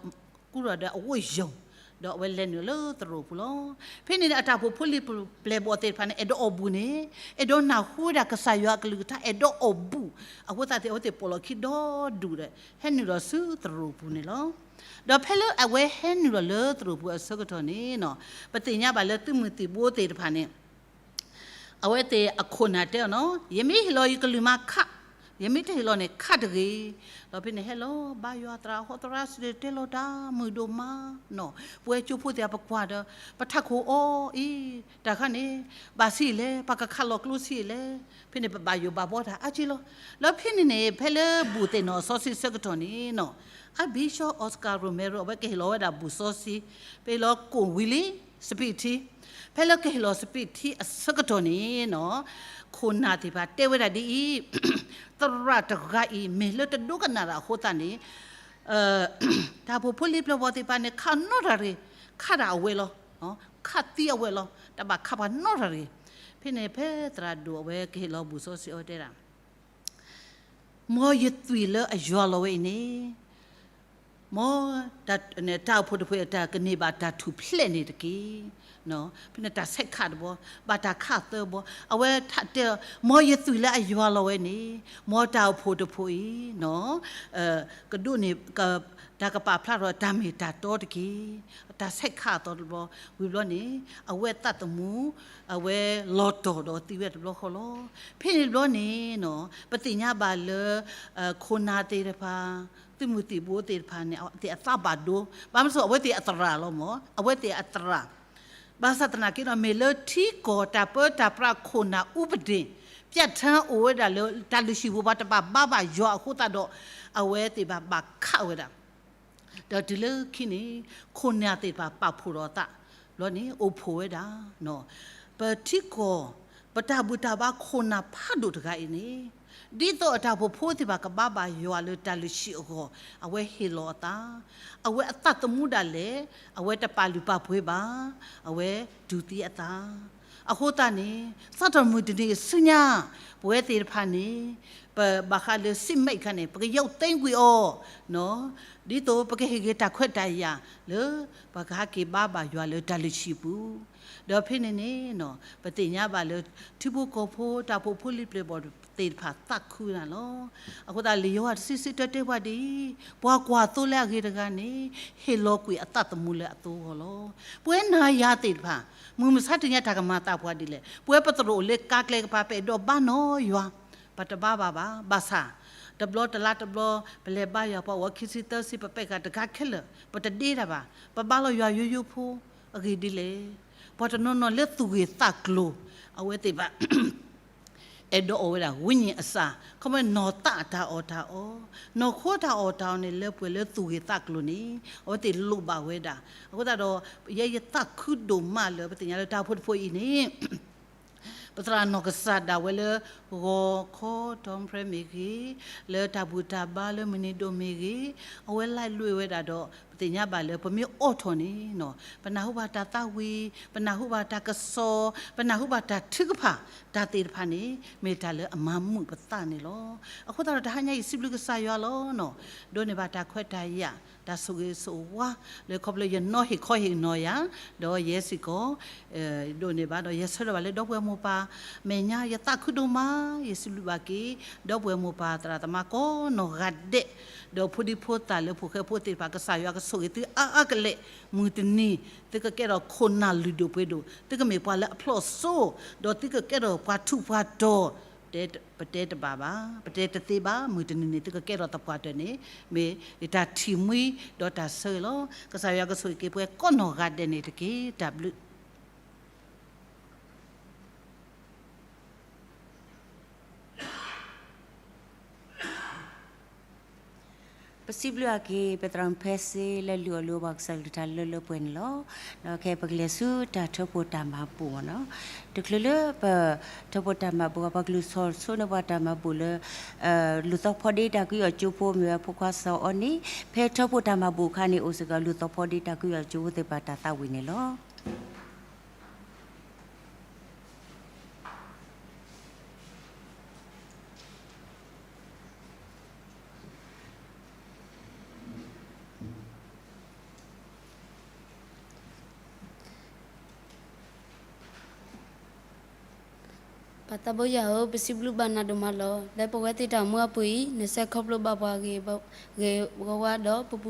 ကူဒီးအဝဲယီၤ, ဒီးအဝဲလဲၤနုာ်လၢသရိာ်ပူၤလီၤ. ဖဲန့ၣ်န့ၣ် အတၢ်အိၣ်ဖှိၣ်ဖိလံၤပျဲၢ်ဘီၣ်သ့ၣ်တဖၣ်န့ၣ် အဲၣ်ဒိးအီၣ်ဘူၣ်န့ၣ်, အဲၣ်ဒိးနၢ်ဟူဝဲဒၣ်ကစၢ်ယွၤအကလုၢ်ကထါ အဲၣ်ဒိးအီၣ်ဘူၣ်, အဃိသတး အဝဲသ့ၣ်ပိာ်လီၢ်ခံဒီဒူၣ်ဒီး ဟဲနုာ်လီၤဆူသရိာ်ပူၤန့ၣ်လီၤ. ဒီးဖဲလၢအဝဲဟဲနုာ်လီၤလၢသရိာ်ပူၤအဆၢကတီၢ်န့ၣ်နီၤ, ပသ့ၣ်ညါဘၣ်လၢသုးမုၢ်သံၣ်ဘိသ့ၣ်တဖၣ်န့ၣ် အဝဲသ့ၣ်အခိၣ်နၢ်တဲအီၤနီၤ, ယမ့ၢ်ဟ့ၣ်လီၤယကလုၢ်မါခး, ယမ့ၢ်တဟ့ၣ်လီၤန့ၣ်ခးတဂ့ၤ. ဒီးဖဲန့ၣ်ဟဲလီၤဘါယွၤသရၣ်ဟီသရၣ်စံး တဲလီၤတၢ်မုာ်ဒိၣ်မးနီၤ, ပဝဲကၠိဖိသ့ၣ်တဖၣ်ပကွၢ်ဒီး ပထးခိၣ်အီအံၤ, တၢ်ခါန့ၣ် ဘၣ်ဆံးလဲၣ်, ပကခးလီၤကျိဆံးလဲၣ်, ဖဲန့ၣ်ပဘၣ်ယိၣ်ဘၣ်ဘှီတၢ်အါက့လီၤ. ဒီးဖဲန့ၣ်န့ၣ် ဖဲလၢဘူၣ်သ့ၣ်နီၣ်စီဆှံအဆၢကတီၢ်န့ၣ်နီၤ, အဘံၣ်စီၣ် Oscar Romero အဝဲကဟ့ၣ်လီၤဝဲဒၣ်ဘူၣ်စီဆှံ, ပဟ့ၣ်လီၤကိၣ်ဝံၤလံ စပံးထံ, ဖဲလၢကဟ့ၣ်လီၤစပံးထံအဆၢကတီၢ်န့ၣ်နီၤ, ခိၣ်နၢ်သ့ၣ်တဖၣ်တဲဝဲဒၣ်ဒ်အံၤ, သရၣ်တဂၤအံၤ မ့ၢ်လၢတဒိကနၣ်တၢ်အဃိသတးန့ၣ် တၢ်အိၣ်ဖှိၣ်ဖိလံၤပျဲၢ်ဘီၣ်သ့ၣ်တဖၣ်န့ၣ် ခးနီတၢ်တဂ့ၤ, ခးဒၣ်အဝဲလီၤ, ခးသံအဝဲလီၤ, တဘၣ်ခးပှၤနီတၢ်တဂ့ၤ. ဖဲန့ၣ်ဖဲသရၣ်ဒိၣ်အဝဲကဟ့ၣ်လီၤဘူၣ်စီဆှံအဝဲတဲဒၣ် မ်ယသွံၣ်လၢအယွၤလီၤဝဲအံၤန့ၣ်, မ်တၢ်အိၣ်ဖှိၣ်တဖှိၣ်အတၢ်ကန့ၢ်ဘၣ်တၢ်ထူၣ်ဖျဲးန့ၣ်တက့ၢ်. ဖဲန့ၣ်တၢ်ဆဲးခးတဘျီ, ဘၣ်တၢ်ခးသၢဘျီ, အဝဲထးတဲ, မ်ယသွံၣ်လၢအယွၤလီၤဝဲန့ၣ်, မ်တၢ်အိၣ်ဖှိၣ်တဖှိၣ်အံၤနီၤ, ကဒိးန့ၢ် တၢ်ကပာ်ဖျါထီၣ်တၢ်မ့ၢ်တၢ်တီတက့ၢ်. တၢ်ဆဲးခးအသီတဘျီ, ဝံၤဘျီန့ၣ် အဝဲသးသမူ အဝဲလီၤတီၢ်ဒီးသံဝဲတဘျီဃီလီၤ. ဖဲန့ၣ်တဘျီန့ၣ်နီၤ, ပသ့ၣ်ညါဘၣ်လၢ ခိၣ်နၢ်သ့ၣ်တဖၣ်, သုးမုၢ်သံၣ်ဘိသ့ၣ်တဖၣ်န့ၣ် သ့ၣ်အသးဘၣ်ဒိ, ဘၣ်မနုၤအဃိ အဝဲသ့ၣ်အသရၣ်လီၤမၢ်, အဝဲသ့ၣ်အသရၣ် ဘၣ်ဆၣ်သနာ်က့ဒီး မ့ၢ်လၢထံကီၢ်တၢ်ပၢတၢ်ပြးခိၣ်နၢ်အူပဒ့ၣ် ပြဋ္ဌာန်း အိၣ်ဝဲဒၣ်လၢတၢ်လုၢ်ဟံၣ်ပူၤ ပှၤတဘၣ်ဘါဘၣ်ယွၤအဃိသတးဒီး အဝဲသ့ၣ်ဘၣ်ဘၣ်ခးဝဲဒၣ်. ဒီးတုၤလၢခံန့ၣ် ခိၣ်နၢ်သ့ၣ်တဖၣ်ပာ်ဖှိၣ်ဒီးအသး ဘျီန့ၣ် အိၣ်ဖှိၣ်ဝဲဒၣ် ပထံကီၢ် ပတၢ်ဘူၣ်တၢ်ဘါခိၣ်နၢ်ဖးဒိၣ်တဂၤအံၤန့ၣ် ဒ်သိးအတၢ်အိၣ်ဖှိၣ်ဖိသ့ၣ်တဖၣ်ကဘါဘၣ်ယွၤလၢတၢ်လုၢ်ဟံၣ်အဂီၢ် အဝဲဟ့ၣ်လီၤအသး, အဝဲအသးသမူဒၣ်လဲာ် အဝဲတပာ်လုၢ်ပာ်ပှ့ၤဘၣ်, အဝဲတူၢ်သံအသး. အဃိသတးန့ၣ် စးထီၣ်မုၢ်တနံၤအစုညါ ပဝဲသ့ၣ်တဖၣ်န့ၣ် ပဘၣ်ဃးလၢ စစ်မှန် အခါန့ၣ် ပကရုပ်သိမ်းကွံာ်အီၤ ဒ်သိးပကဟ့ၣ်က့ၤတၢ်ခွဲးတၢ်ယာ်လၢ ပကဟဲက့ၤဘါဘၣ်ယွၤလၢတၢ်လုၢ်ဟံၣ်ပူၤ, ဒီးဖဲန့ၣ်န့ၣ် ပသ့ၣ်ညါဘၣ်လၢ ထံဖိကီၢ်ဖိတၢ်အိၣ်ဖှိၣ်ဖိလံၤပျဲၢ်ဘီၣ်သ့ၣ်တဖၣ်သးခုဝဲဒၣ်လီၤ. အဃိသတးလံာ်ယိၤဟၣ်တဆံဆံတၢတဲပှၤဒ်အံၤ, ပှၤကွၢ်သိလၢအဂ့ၤတဂၤန့ၣ် ဟ့ၣ်လီၤကွံာ်အသးသမူလၢအသိအဂီၢ်လီၤ. ပဝဲနၤယၤသ့ၣ်တဖၣ် မုၢ်မဆါတနံၤညါတၢ်ကမၤသးပှၤဒ်လဲၣ်. ပဝဲပသရိာ်အိၣ်လၢကါကျဲကပၤ ပအဲၣ်ဒိးဘါနီၢ်ယွၤ, ပတဘါဘၣ်ဘၣ်, ဘၣ်ဆၣ် တဘျီတလါတဘျီ ပလဲၤဘါယွၤ ပှၤအိၣ်ခံဆံသၢဆံ ပပဲာ်ဃာ်တဂၤခဲလၢာ် ပတဒ့တၢ်ဘၣ်, ပဘါလီၤယွၤယိယိဖိ, အဂ့ၢ်ဒ်လဲၣ်. ပှၤတနီၤနီၤလၢသူၣ်ဂ့ၤသးကျိၤ အဝဲသ့ၣ်ဘၣ် အဲၣ်ဒိးအီၣ်ဝဲဒၣ် ဝိညာဉ်အစာ, ခီဖျိနီၢ်သးအတၢ်အီၣ်တၢ်အီ, နီၢ်ခိတၢ်အီၣ်တၢ်အီန့ၣ် လၢပှဲၤလၢသူၣ်ဂ့ၤသးကျိၤန့ၣ် အဝဲသ့ၣ်လိၣ်ဘၣ်ဝဲဒၣ်. အဃိသတးဒီး ယဲယသးခုဒိၣ်မးလၢပသ့ၣ်ညါလၢတၢ်အိၣ်ဖှိၣ်တဖှိၣ်အံၤန့ၣ် ပသရၣ်နီၢ်ကစၢ်ဒၣ်ဝဲလၢ ဂီၤခီတီဖဲမ့ၢ်ဂ့ၤ, လၢတၢ်ဘူၣ်တၢ်ဘါလၢမုၢ်နံၤဒိၣ်မ့ၢ်ဂ့ၤ, အဝဲလဲၤလွဲၢ်ဝဲဒၣ်ဒီး ပသ့ၣ်ညါဘၣ်လၢ ပမ့ၢ်အိးထီၣ်န့ၣ် ပနၢ်ဟူဘၣ်တၢ်သးဝံၣ်, ပနၢ်ဟူဘၣ်တၢ်ကစီၣ်, ပနၢ်ဟူဘၣ်တၢ်ထုကဖၣ်, တၢ်သ့ၣ်တဖၣ်န့ၣ် မ့ၢ်တၢ်လၢအမၤမုာ်ပသးန့ၣ်လီၤ. အဃိသတးဒီး တဟါညါအံၤစံးဘျုးကစၢ်ယွၤလီၤနီၤ, ဒိးန့ၢ်ဘၣ်တၢ်ခွဲးတၢ်ယာ် တၢ်ဆိၣ်ဂ့ၤဆိၣ်ဝါ လၢခီဖျိယနီၢ်ဟ့ၣ်ခီဟ့ၣ်နီၤယၤ, ဒီးယဲစ့ၢ်ကီး ဒိးန့ၢ်ဘၣ်ဒီး ယဆၢထၢၣ်ဘၣ်လၢဒီပုၢ်ဝဲၢ်မိၢ်ပၢ် မဲာ်ညါယသးခုဒိၣ်မး, ယစံးဘျုးဘၣ်က့ၤ ဒီပုၢ်ဝဲၢ်မိၢ်ပၢ်သရၣ်သမါကိးနီၢ်ဂၤဒဲး, ဒီးဖိဒံဖိသၣ်လၢဖိၣ်ဃဲဖိသ့ၣ်တဖၣ် ကစၢ်ယွၤကဆိၣ်ဂ့ၤသုအါအါကလဲာ်, မုၢ်တနံၤ သုကကဲထီၣ်ခိၣ်နၢ်လုၢ်ဒိၣ်ပှ့ၤဒိၣ်, သုကမ့ၢ်ပှၤလၢအဖျိၣ်စိ, ဒီးသုကကဲထီၣ်ပှၤထူးပှၤတီၤ ပတဲတဘၣ်ဘၣ်, ပတဲတသ့ဘၣ်, မုၢ်တနံၤန့ၣ် သုကကဲထီၣ်သပှၢ်တၢၢ်န့ၣ် မ့ၢ်တၢ်ထံၣ်မှံဒီးတၢ်ဆၢဂ့ၤလီၤ. ကစၢ်ယွၤကဆိၣ်ဂ့ၤက့ၤပှၤကိးနီၢ်ဂၤဒဲးန့ၣ်တက့ၢ်. တၢ်ဘျုး ပစံးဘျုးအက့ၤ ပသရၣ်မုၣ်ဖဲစ့လၢလုၢ်အီၣ်လိပှၤကစၢ်ကလုၢ်ကထါလၢလၢပှဲၤပှဲၤန့ၣ်လီၤ. ဒီးခဲအံၤပကလဲၤဆူတၢ်ထၢဖှိၣ်တၢ်မၤဘူၣ်မ့ၢ်နီၤ. တချုးလၢပထၢဖှိၣ်တၢ်မၤဘူၣ် ပှၤကလုာ်စီၤဆိန့ၢ်ပှၤတၢ်မၤဘူၣ်လၢ လူၤသီဖီဒ့တၢ်ကွံအီၤကၠိဖိမ့ၢ်ဝဲဖိခွါစီၤအီန့ၣ် ဖဲထၢဖှိၣ်တၢ်မၤဘူၣ်အခါန့ၣ် အိၣ်စ့ၢ်ကီးလူၤသီဖီဒ့တၢ်ကွံအီၤကၠိဖိသ့ၣ်တဖၣ်တၢ်သးဝံၣ်န့ၣ်လီၤ. ပၢ်သးဘိယွၤဧၢ, ပစံးဘျုးဘၣ်နၤဒိၣ်မးလီၤ. လၢပဝဲသ့ၣ်တၢ်အိၣ်မူအပူၤအံၤ နဆဲးခီဖျိဘၣ်ပှၤဂ့ၤဂ့ၤဝီဝါဒီး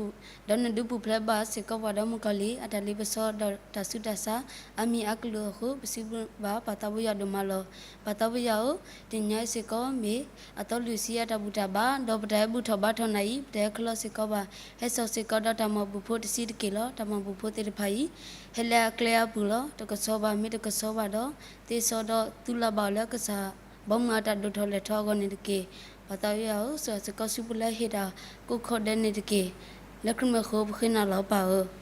ဒီးနဒုးပူၤဖျဲးဘၣ်စ့ၢ်ကီးပှၤဒီးမုၣ်ကီၤလံၢ် အတၢ်လ့ပစီဒီးတၢ်ဆူးတၢ်ဆါ အါမံၤအါကလုာ်အဃိ ပစံးဘျုးဘၣ်ပၢ်သးဘိယွၤဒိၣ်မးလီၤ. ပၢ်သးဘိယွၤဧၢ, တနံၤညါအံၤစ့ၢ်ကီးမ့ၢ် အသီလွံၢ်ဆံအတၢ်ဘူၣ်တၢ်ဘါ ဒီးပတၢ်ဟဲဘူၣ်ထီၣ်ဘါထီၣ်နၤအံၤ ပတဟဲချီစ့ၢ်ကီးဘၣ်, ဟဲစိာ်စ့ၢ်ကီးဒီးတၢ်မၤဘူၣ်ဖိတဆံးတက့ၢ်လီၤ. တၢ်မၤဘူၣ်ဖိသ့ၣ်တဖၣ်အံၤ ဟဲလၢအကျဲအပူၤလီၤ. တကဆှီဘၣ် မ့ၢ်တကဆှီဘၣ်ဒီး သ့စီဒီးသူလီၤဘၣ်အီၤလၢကစၢ် ဘီမုၢ်အတၢ်ဒိၣ်ထီၣ်လဲၢ်ထီၣ်အဂီၢ်န့ၣ်တက့ၢ်. ပၢ်သးဘိယွၤဧၢ, စူၢ်စ့ၢ်ကီးဆူပူၤလၢဟ့ၣ်တၢ်ကိးခီဒဲးန့ၣ်တက့ၢ်. လၢခရံာ်မ့ၢ်ဃိပဃ့နၤလီၤပၢ်ဧၢ.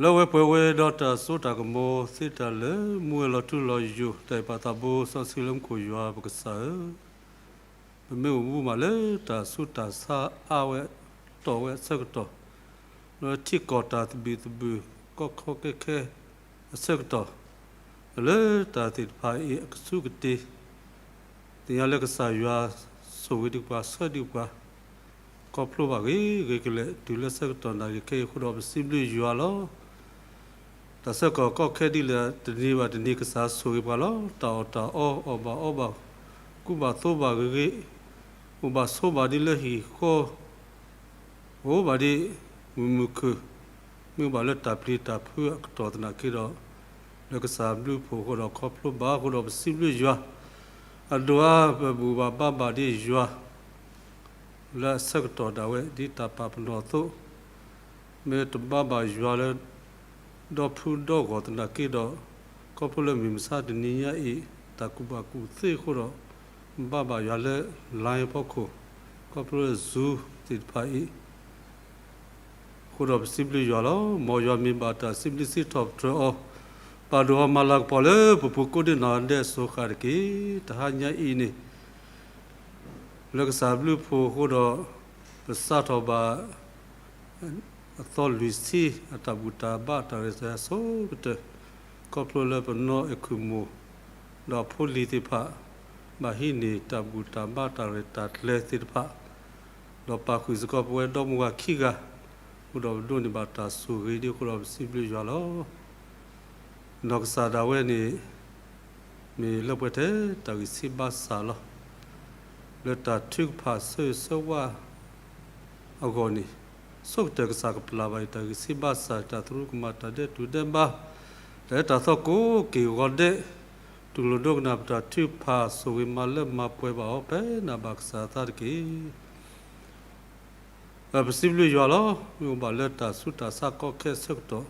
လၢဝဲပှဲၤဝဲဒီးတၢ်စိတၢ်ကမီၤသ့တၢ်လၢ မူဝဲလီၤထူလီၤယိာ် တၢ်အံးပာ်သးဘိစီဆှံလၢမူခိၣ်ယွၤပကစၢ်ဧၢ, ပမ့ၢ်အိၣ်မူဘၣ်လၢတၢ်ဆူးတၢ်ဆါအါဝဲတီၢ်ဝဲအဆၢကတီၢ်, လၢထံကီၢ်တၢ်သဘံၣ်သဘုၣ်ကီခီခဲခဲအဆၢကတီၢ်, လၢတၢ်သ့ၣ်တဖၣ်အံၤအကဆူးကတ့ၤ, သ့ၣ်ညါလၢကစၢ်ယွၤဆိၣ်ဂ့ၤဒံးပှၤဆှၢဒံးပှၤ ခီဖျိဘၣ်ဂ့ၤဂ့ၤကလဲာ် တုၤလၢဆၢကတီၢ်နၣ်ရံၣ်ခဲအံၤအဃိဒီး ပစံးဘျုးယွၤလီၤ. တၢ်ဆၢကတီၢ်ကီခဲဒ်လဲၣ် တနံၤဘၣ်တနံၤကစၢ်ဆိၣ်ဂ့ၤပှၤလီၤ. တၢ်အီၣ်တၢ်အီ အီၣ်ဘၣ်အီဘၣ် ကူဘၣ်သိဘၣ်ဂ့ၤဂ့ၤ, အိၣ်ဘၣ်ဆိးဘၣ်ဒ်လၢဟံၣ်ဃီ, အိၣ်ဘၣ်ဒ်မုာ်မုာ်ခုၣ်, မ့ၢ်အိၣ်ဘၣ်လၢတၢ်ပျံၤတၢ်ဖုးအကတီၢ်သနာ်က့ဒီး, လၢကစၢ်ဘျုးဖှိၣ်အဃိဒီး ခီဖျိဘၣ်အဃိဒီးပစံးဘျုးယွၤ, အဒိၣ်အါပဘူၣ်ဘၣ်ဘါဘၣ်ဒ်ယွၤ လၢအဆၢကတီၢ်ဒၣ်ဝဲ ဒ်တၢ်ပာ်ပနီၣ်အသိး, မ့ၢ်တဘါဘၣ်ယွၤလၢ ဒီဖုဒီဂီၢ်သနာ်က့ဒီး, ခီဖျိလၢမုၢ်မဆါတနံၤညါအံၤ တၢ်ကူၣ်ဘၣ်ကူၣ်သ့အဃိဒီး, ဘါဘၣ်ယွၤလၢ line အဖီခိၣ်, ခီဖျိလၢ Zoom သ့ၣ်တဖၣ်အံၤ အဃိဒီးပစံးဘျုးယွၤလီၤ. မ်ယွၤမ့ၢ်ဘၣ်တၢ်စံးဘျုးစံးထီၣ်ပတြၢၤအီၤ, ပာ်ဒိၣ်အီၤမၤလၤကပီၤလၢပပူၤကိးဒံးနီၢ်ဒဲးအစိၤဃၣ်တက့ၢ်. တဟါညါအံၤန့ၣ် လၢကစၢ်ဘျုးဖှိၣ်အဃိဒီး, ပစးထီၣ်ဘၣ် အသီလွံၢ်ဆံ အတၢ်ဘူၣ်တၢ်ဘါတၢ်ရဲၣ်တၢ်ကျဲၤအဆိကတၢၢ်, ခီဖျိလၢပနီၢ်အဲၣ်ခုၣ်မိၢ် ဒီးအဖိလံၤသ့ၣ်တဖၣ် ဘၣ်ဟံးန့ၢ်တၢ်ဘူၣ်တၢ်ဘါတၢ်ရဲၣ်တၢ်ကျဲၤသ့ၣ်တဖၣ်, ဒီးပာ်ဃုာ်စ့ၢ်ကီးပဝဲဒီမါဝၤခံဂၤ, အဃိဒီးပဒိးန့ၢ်ဘၣ်တၢ်ဆိၣ်ဂ့ၤဒ်အဃိဒီးပစံးဘျုးယွၤလီၤ. နီၢ်ကစၢ်ဒၣ်ဝဲန့ၣ် မ့ၢ်လၢပှဲၤထဲတၢ်ဂံၢ်ဆံးဘါစၢ်လီၤ. လၢတၢ်ထုကဖၣ်ဆၢဂ့ၤဆၢဝါအဂီၢ်န့ၣ်, ဆိကတၢၢ်ကစၢ်ကပျၢ်ဘၣ်အံၤ တၢ်ဂံၢ်ဆံးဘါစၢ် တၢ်သရူးကမၣ်တၢ်ဒဲးတူၢ်ဒဲးဘါ, တၢ်အၢတၢ်သီကိးက့ၢ်ဂီၤဒဲး, တူၢ်လိာ်ဒိကနၣ်ပတၢ်ထုကဖၣ် ဆိၣ်ဂ့ၤမၤလၢမၤပှဲၤဘၣ်အီၤ ဖဲနၤဘၣ်ကစၢ်အသးတက့ၢ်. ပစံးဘျုးယွၤလီၤ. မ့ၢ်အိၣ်ဘၣ်လၢတၢ်ဆူးတၢ်ဆါကီခဲအဆၢကတီၢ်,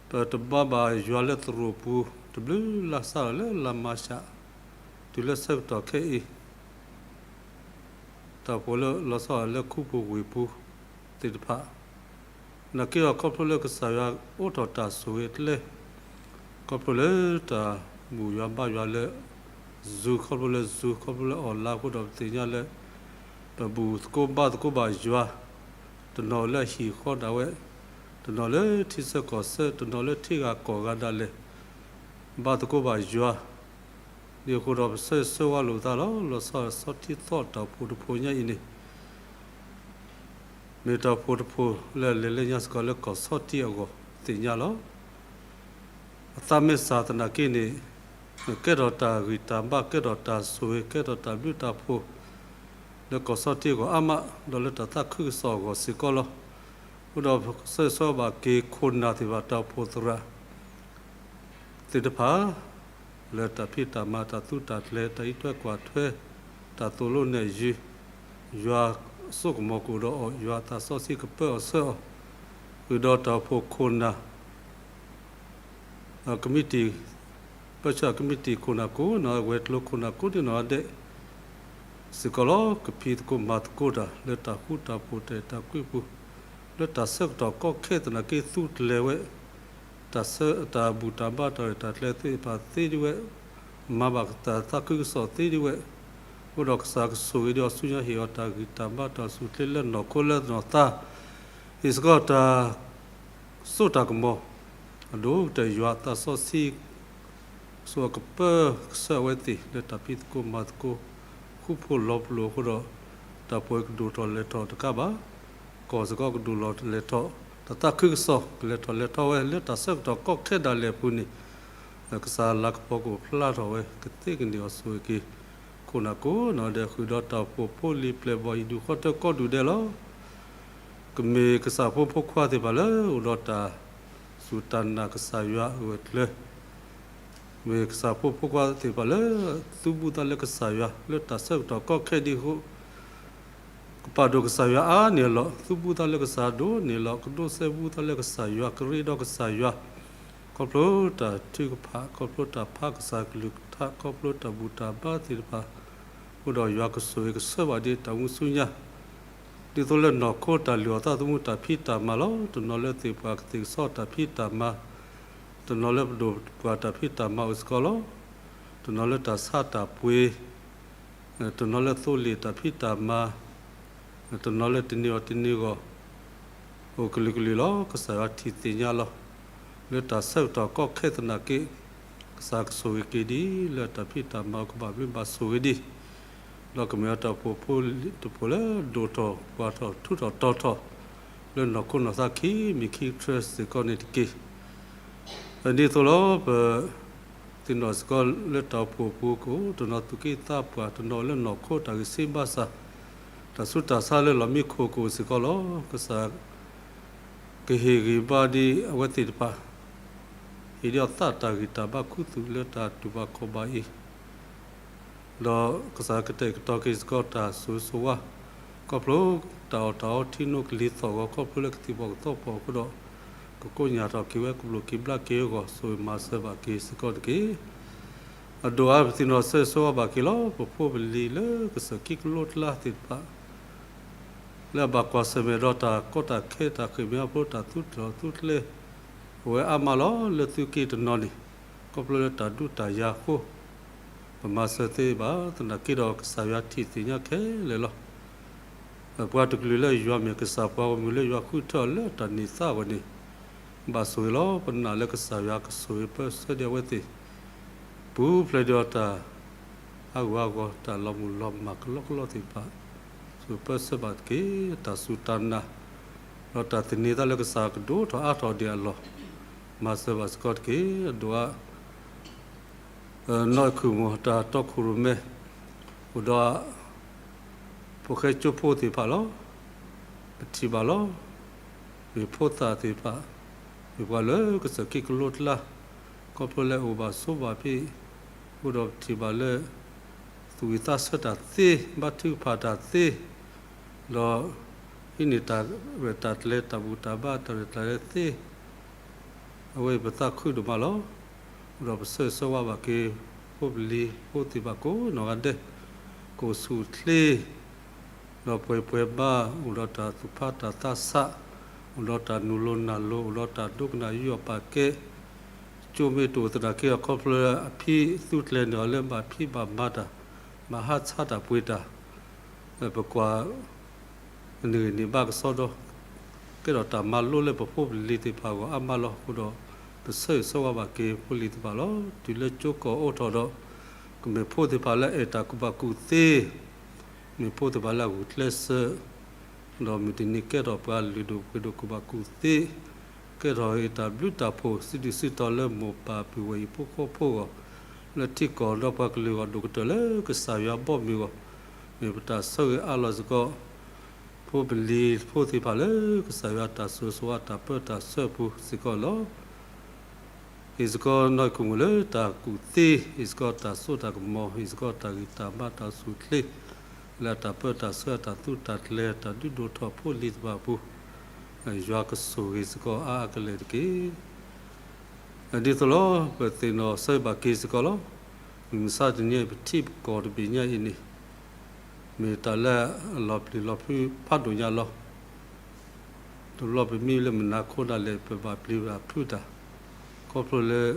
ပတဘါဘၣ်ယွၤလၢသရိာ်ပူၤ တဘျုးလါစးလၢလါမၤရှး, တုၤလၢဆၢကတီၢ်ခဲအံၤ တၢ်အိၣ်ဖှိၣ်လၢလီၤဆီလၢခူပူၤဝ့ၢ်ပူၤသ့ၣ်တဖၣ်, နာ်က့ဒီးခီဖျိလၢကစၢ်ယွၤအိးထီၣ်တၢ်ဆိၣ်ဂ့ၤအကျဲ, ခီဖျိလၢတၢ်ဘူၣ်ယွၤဘါယွၤလၢ Zoom ခီဖျိလၢ Zoom ခီဖျိလၢ online အဃိဒီး ပသ့ၣ်ညါလၢ ပဘူၣ်သကိးဘါသကိးဘၣ်ယွၤ, တနီၤလၢအဟံၣ်အဃီဒၣ်ဝဲ, တနီၤလၢထံဆၢကီၢ်ဆၢ, တနီၤလၢထံဂၤကီၢ်ဂၤဒၣ်လဲာ်, ဘါသကိးဘၣ်ယွၤ ဒ်အဃိဒီးပဆၢဂ့ၤဆၢဝါလိာ်သးလီၤ. လီၤဆီဆီထံသီတၢ်အိၣ်ဖှိၣ်တဖှိၣ်ညါအံၤန့ၣ် မ့ၢ်တၢ်အိၣ်ဖှိၣ်တဖှိၣ်လၢလဲၤလၢညါစ့ၢ်ကီးလၢကီၢ်ဆီထံအဂီၢ်သ့ၣ်ညါလီၤ. အသးမ့ၢ်စၢ်သနာ်က့န့ၣ်, ကဲထီၣ်တၢ်ဂံၢ်တၢ်ဘါ, ကဲထီၣ်တၢ်ဆိၣ်ဂ့ၤ, ကဲထီၣ်တၢ်ဘျုးတၢ်ဖှိၣ် လၢကီၢ်ဆီထံအဂီၢ်အါမး, ဒီးလၢတၢ်သးခုကစီၣ်အဂီၢ်စ့ၢ်ကီးလီၤ. အဃိဒီးပဆၢဂ့ၤဆၢဝါဘၣ်က့ၤခိၣ်နၢ်သ့ၣ်တဖၣ်, တၢ်အိၣ်ဖှိၣ်သရၣ်သ့ၣ်တဖၣ် လၢတၢ်ဖံးတၢ်မၤ, တၢ်သူတၢ်ကျဲၤ, တၢ်အံးထွဲကွၢ်ထွဲ, တၢ်သိၣ်လိနဲၣ်ယုၤ, ယွၤအစိကမီၤကအိၣ်ဒီးအီၤ, ယွၤအသးစီဆှံကပၢအီၤဆှၢအီၤ, ဃုာ်ဒီးတၢ်အိၣ်ဖှိၣ်ခိၣ်နၢ် ကမံးတံာ်, ပၢဆှၢကမံးတံာ်ခိၣ်နၢ်ကိးနီၢ်ဂၤဒဲး, ဝဲၤကျိၤခိၣ်နၢ်ကိးဒံးနီၢ်ဂၤဒဲးစ့ၢ်ကီးလီၤ. ကဖံးသကိးမၤသကိးတၢ် လၢတၢ်ဃူတၢ်ဖိးတၢ်အဲၣ်တၢ်ကွံပူၤ, လၢတၢ်ဆၢကတီၢ်ကီခဲသနာ်က့သူတလဲၤဝဲ တၢ်ဆၢ တၢ်ဘူၣ်တၢ်ဘါတၢ်ရဲၣ်တၢ်ကျဲၤသ့ၣ်တဖၣ်သ့ဒ်ဝဲ, မၤဘၣ်တၢ်သးခုကစီၣ်သ့ဒ်ဝဲ, အဃိဒီးကစၢ်ကဆိၣ်ဂ့ၤဒီးဆူညါဟ့ၣ်အီၤတၢ်ဂံၢ်တၢ်ဘါတၢ်ဆူၣ်ချ့လၢနီၢ်ခိလၢနီၢ်သး, ဟ့ၣ်စ့ၢ်ကီးတၢ်စိတၢ်ကမီၤ, အဒိၣ်ကတၢၢ်ယွၤသးစီဆှံ ဆိၣ်အကပၢကစၢၢ်အဝဲသ့ၣ်လၢတၢ်ဖံးသကိးမၤသကိး ဃူဖိးလီၤပလိာ်အဃိဒီး တၢ်ပှဲၤကဒိၣ်ထီၣ်လဲၤထီၣ်တကးဘၣ်, ကီၢ်စ့ၢ်ကီးကဒိၣ်လီၤလဲၤထီၣ်, တၢ်သးခုကစီၣ်ကလဲၤထီၣ်လဲၤထီဝဲလၢတၢ်ဆၢကတီၢ်ကီခဲဒၣ်လဲာ်အပူၤန့ၣ်, ကစၢ်လၤကပီၤကအိၣ်ဖျါထီၣ်ဝဲ ကသ့ကန့ၢ်အီၤဆိၣ်ဂ့ၤက့ၤ ခိၣ်နၢ်ကိးနီၢ်ဒဲးဃုာ်ဒီးတၢ်အိၣ်ဖှိၣ်ဖိလံၤပျဲၢ်ဘီၣ်အံၤဒူၣ်ဃီတၢၢ်ကိးဒူၣ်ဒဲးလီၤ. ကမ့ၢ်ကစၢ်ဖိဖိခွါသ့ၣ်တဖၣ်လၢအိၣ်ဒီးတၢ်စူၢ်တၢ်နာ်ကစၢ်ယွၤအဂၢၢ်အကျၢၤ, မ့ၢ်ကစၢ်ဖိဖိခွါသ့ၣ်တဖၣ်လၢ သူဘူးသးလၢကစၢ်ယွၤ လၢတၢ်ဆၢကတီၢ်ကီခဲဒ်အဃိ ကပာ်ဒိၣ်ကစၢ်ယွၤအါန့ၢ်အလီၢ်, သူဘူးသးလၢကစၢ်ဒိၣ်န့ၢ်အလီၢ်, ကဒိးစဲဘူးသးလၢကစၢ်ယွၤ, ကရ့ဒီးကစၢ်ယွၤ, ခီဖျိတၢ်ထုကဖၣ်, ခီဖျိတၢ်ဖးကစၢ်ကလုၢ်ကထါ, ခီဖျိတၢ်ဘူၣ်တၢ်ဘါသ့ၣ်တဖၣ်, အဃိဒီးယွၤကဆိၣ်ဂ့ၤကဆှၢဘၣ်ဒ်တၢ်မူဆူညါ, ဒ်သိးလၢနီၢ်ခိတၢ်လုၢ်အီၣ်သးသမူတၢ်ဖံးတၢ်မၤလီၤ. တနီၤလၢသ့ၣ်ပှၢ်ကသ့ၣ်ကဆီတၢ်ဖံးတၢ်မၤ, တနီၤလၢပဒိၣ်ပှၢ်တၢ်ဖံးတၢ်မၤအိၣ်စ့ၢ်ကီးလီၤ. တနီၤလၢတၢ်ဆါတၢ်ပှ့ၤ တနီၤလၢသိလ့ၣ်တၢ်ဖံးတၢ်မၤ, တနီၤလၢတန့ၢ်အီၣ်တန့ၢ်ဂီၢ်, အိၣ်ကလုာ်ကလုာ်လီၤ. ကစၢ်ယွၤထံၣ်သ့ၣ်ညါလီၤ. လၢတၢ်ဆၢကတီၢ်ကီခဲသနာ်က့, ကစၢ်ကဆိၣ်ဂ့ၤက့ၤဒံး လၢတၢ်ဖံးတၢ်မၤကဘၣ်ဘျုးဘၣ်ဆိၣ်ဂ့ၤဒံး, ဒီးကမ့ၢ်အတၢ်အိၣ်ဖှိၣ်ဖိတဖှိၣ်လၢဒိၣ်ထီၣ်ပှၢ်ထီၣ်ထူးထီၣ်တီၤထီၣ်, လၢနီၢ်ခိနီၢ်သးခံမံၤခံဆၢစ့ၢ်ကီးန့ၣ်တက့ၢ်. ဒ်သိးလီၤ ပသ့ၣ်နီၣ်စ့ၢ်ကီးလၢတၢ်အိၣ်ဖှိၣ်အပူၤကအိၣ် တနီၤသူၣ်က့သးပှၢ်, တနီၤလၢနီၢ်ခိတၢ်ဂံၢ်စၢ်ဘါစၢ်, တၢ်ဆူးတၢ်ဆါလၢလီၢ်မံခိၣ်ကအိၣ်စ့ၢ်ကီးလီၤ. ကစၢ်ကဟ့ၣ်ဂံၢ်ဘါဒံးအဝဲသ့ၣ်တဖၣ်, ဟ့ၣ်ဒံးအီၤသးတၢ်ဂံၢ်တၢ်ဘါခူသူၣ်လၢတၢ်တူၢ်ဘၣ်ခီၣ်ဘၣ်အံၤ ဒီးကစၢ်ကတဲာ်ကတီၤက့ၤစ့ၢ်ကီးတၢ်ဆိၣ်ဂ့ၤဆိၣ်ဝါ, ခီဖျိတၢ်အီၣ်တၢ်အီထံနိကလံၤသီၣ်ဂီၤ ခီဖျိလၢကသံၣ်ဘီၣ်ကသီဖီၣ်အဃိဒီး, ကကိးညၣ်ထီၣ်က့ၤဝဲ ကဘျိၣ်က့ၤဘျါက့ၤအဂီၢ် ဆိၣ်ဂ့ၤမၤစၢၤဘၣ်က့ၤစ့ၢ်ကီးတက့ၢ်. အဒိၣ်အါပသ့ၣ်နီၣ်ဆိၣ်ဂ့ၤဆိၣ်ဝါဘၣ်က့ၤလီၤ ပဖိပလံၤလၢကစၢၢ်ခံကလိကျါသ့ၣ်တဖၣ် လၢအဘၣ်ကွၢ်ဆၢၣ်မဲာ်ဒီးတၢ်ကီတၢ်ခဲတၢ်ဃ့ၢ်မှံဟးဖျိးတၢ်သူၣ်ထီၣ်သူၣ်ကျဲ အဝဲအါမးလီၤ. လၢသုးက့တနီၤန့ၣ် ခီဖျိလၢတၢ်ဒူတၢ်ယၤအဃိ ပမၤစၢၤသ့ဘၣ်သနာ်က့ဒီး ကစၢ်ယွၤထံၣ်သ့ၣ်ညါခဲလၢာ်လီၤ. ပှၤတကလုာ်လၢယွၤမ့ၢ်ကစၢ် ပှၤဂီၢ်မုၢ်လၢယွၤဃုထၢအီၤလၢတၢ်န့ၢ်သါအဂီၢ်န့ၣ် ဘၣ်ဆိၣ်ဂ့ၤလီၤ. ပနာ်လၢကစၢ်ယွၤကဆိၣ်ဂ့ၤပၢဆှၢဒံးအဝဲသ့ၣ် ပူၤဖျဲးဒီးတၢ်ဟးဂူာ်ဟးဂီၤ တၢ်လီၤမုၢ်လီၤမၢ်ကလီကလီသ့ၣ်တဖၣ် ဆိၣ်ဂ့ၤပၢဆှၢဘၣ်တက့ၢ်. တၢ်စူၢ်တၢ်နာ် ဒီးတၢ်သန့ၤသးလၢကစၢ်ကဒိၣ်ထီၣ်အါထီၣ်ဒံးအလီၢ် မၤစၢၤဘၣ်စ့ၢ်ကီးတက့ၢ်. အဒိၣ်အါ နီၢ်အဲၤခုၣ်မိၢ် တၢ်တီခိၣ်ရိၣ်မဲ အိၣ်ဒီး ဖိၣ်ဃဲကၠိဖိသ့ၣ်တဖၣ်လီၤ. ပထံၣ်ဘၣ်လီၤ. မ့ၢ်ဖိသၣ်သ့ၣ်တဖၣ် မ့ၢ်ပှၤလၢကစၢၢ်ခံကလိကျါ ခီဖျိလၢအိၣ်ဘၣ်ဆိးဘၣ်ဖဲ အဃိဒီးပထံၣ်ဘၣ်လၢ သူၣ်ဝံၣ်သးဆၢတၢ်သ့ ဘါထုကဖၣ်တၢ်သ့ ဒီး ဟံးန့ၢ်တၢ်ရဲၣ်တၢ်ကျဲၤ တၢ်ဘူၣ်တၢ်ဘါတၢ်ရဲၣ်တၢ်ကျဲၤသ့ အဝဲအံၤပသးခုဒိၣ်မးလီၤ. အဃိဒီးပဆၢဂ့ၤဆၢဝါဘၣ်က့ၤ ဖိပလံၤဖိသ့ၣ်တဖၣ်ကိးနီၢ်ဂၤဒဲး ကအိၣ်ဆူၣ်အိၣ်ချ့ ဒီးပှဲၤပှဲၤဘါ အိၣ်ဒီးတၢ်သူၣ်ဖးတၢ်သးဆး အိၣ်ဒီးတၢ်နူၤလိၤနၢ်လိၤ အိၣ်ဒီးတၢ်ဒိကနၣ်ယူးယီၣ်ပာ်ကဲ ကၠိမ့ၢ်တအိၣ်သနာ်က့ အခီဖျိလၢအဖံသူကျဲၤန့ၢ်အီၤလၢဘၣ်ဖံးဘၣ်မၤတၢ် ဘၣ်ဟးဆါတၢ်ပှ့ၤတၢ် ပကွၢ် နဂ့ၢ်န့ၣ်ဘၣ်ကစီဒီ ကဲထီၣ်တၢ်မၤလိလၢပဖိပလံၤသ့ၣ်တဖၣ်အဂီၢ်အါမးလီၤ. အဃိဒီး ပဆၢဂ့ၤဆၢဝါဘၣ်က့ၤဖိလံၤသ့ၣ်တဖၣ်လီၤ. တုၤလၢကၠိကီၢ်အိးထီၣ်ဒီး ကမ့ၢ်ဖိသ့ၣ်တဖၣ်လၢအဲၣ်တၢ်ကူၣ်ဘၣ်ကူၣ်သ့ မ့ၢ်ဖိသ့ၣ်တဖၣ်လၢအဂုာ်ကျဲးစၢး ဒီးမုၢ်တနံၤကဲထီၣ်ပှၤလုၢ်ဒိၣ်ပှ့ၤဒိၣ်ကူၣ်ဘၣ်ကူၣ်သ့ ကဲထီၣ်အတၢ်ဘျုးတၢ်ဖှိၣ် စုဒုၣ်စုတီၤလၢမိၢ်ပၢ်ပုၢ်ဝဲၢ်အံၤဖိဃီဖိအဂီၢ် လၢထံကီၢ်ဒီးပှၤကလုာ်အဂီၢ် ဒိၣ်ကတၢၢ်လၢကစၢ်ယွၤဘီမုၢ်အဂီၢ် မ့ၢ်ပတၢ်ဆၢဂ့ၤအါလီၤစ့ၢ်ကီး ဖိပလံၤဖိသ့ၣ်တဖၣ်လၢကစၢ်ယွၤတၢ်ဆိၣ်ဂ့ၤဆိၣ်ဝါတၢ်ပၢတၢ်ဆှၢအပူၤစ့ၢ်ကီးလီၤ. ဟ့ၣ်စ့ၢ်ကီးနီၢ်အဲၤခုၣ်မိၢ်လၢတၢ်ကူၣ်သ့ ဟ့ၣ်စ့ၢ်ကီးတၢ်စိတၢ်ကမီၤ ဟ့ၣ်စ့ၢ်ကီးတၢ်ဂံၢ်တၢ်ဘါတၢ်ဆူၣ်ချ့ လၢအတၢ်ပၢတၢ်ဆှၢအတၢ်သူတၢ်ကျဲၤ တၢ်ဒုးဒိၣ်ထီၣ်ဖိလံၤသ့ၣ်တဖၣ်အပူၤ ယွၤကဆိၣ်ဂ့ၤစ့ၢ်ကီးအါအါကလဲာ်တက့ၢ်. ဒ်သိးလီၤ ပသ့ၣ်နီၣ်ဆၢဂ့ၤဘၣ်က့ၤစ့ၢ်ကီးလီၤ. မုၢ်မဆါတနံၤအံၤ ပထံပကီၢ်တဘ့ၣ်ညါအံၤန့ၣ် မ့ၢ်တၢ်လၢအလီၤပျံၤလီၤဖုးဖးဒိၣ်ညါလီၤ. တဘျီပမ့ၢ်လၢမုၢ်နၤခိဒၣ်လဲာ် ပဘၣ်ပျံၤဘၣ်ဖုးတၢ် ခီဖျိလၢ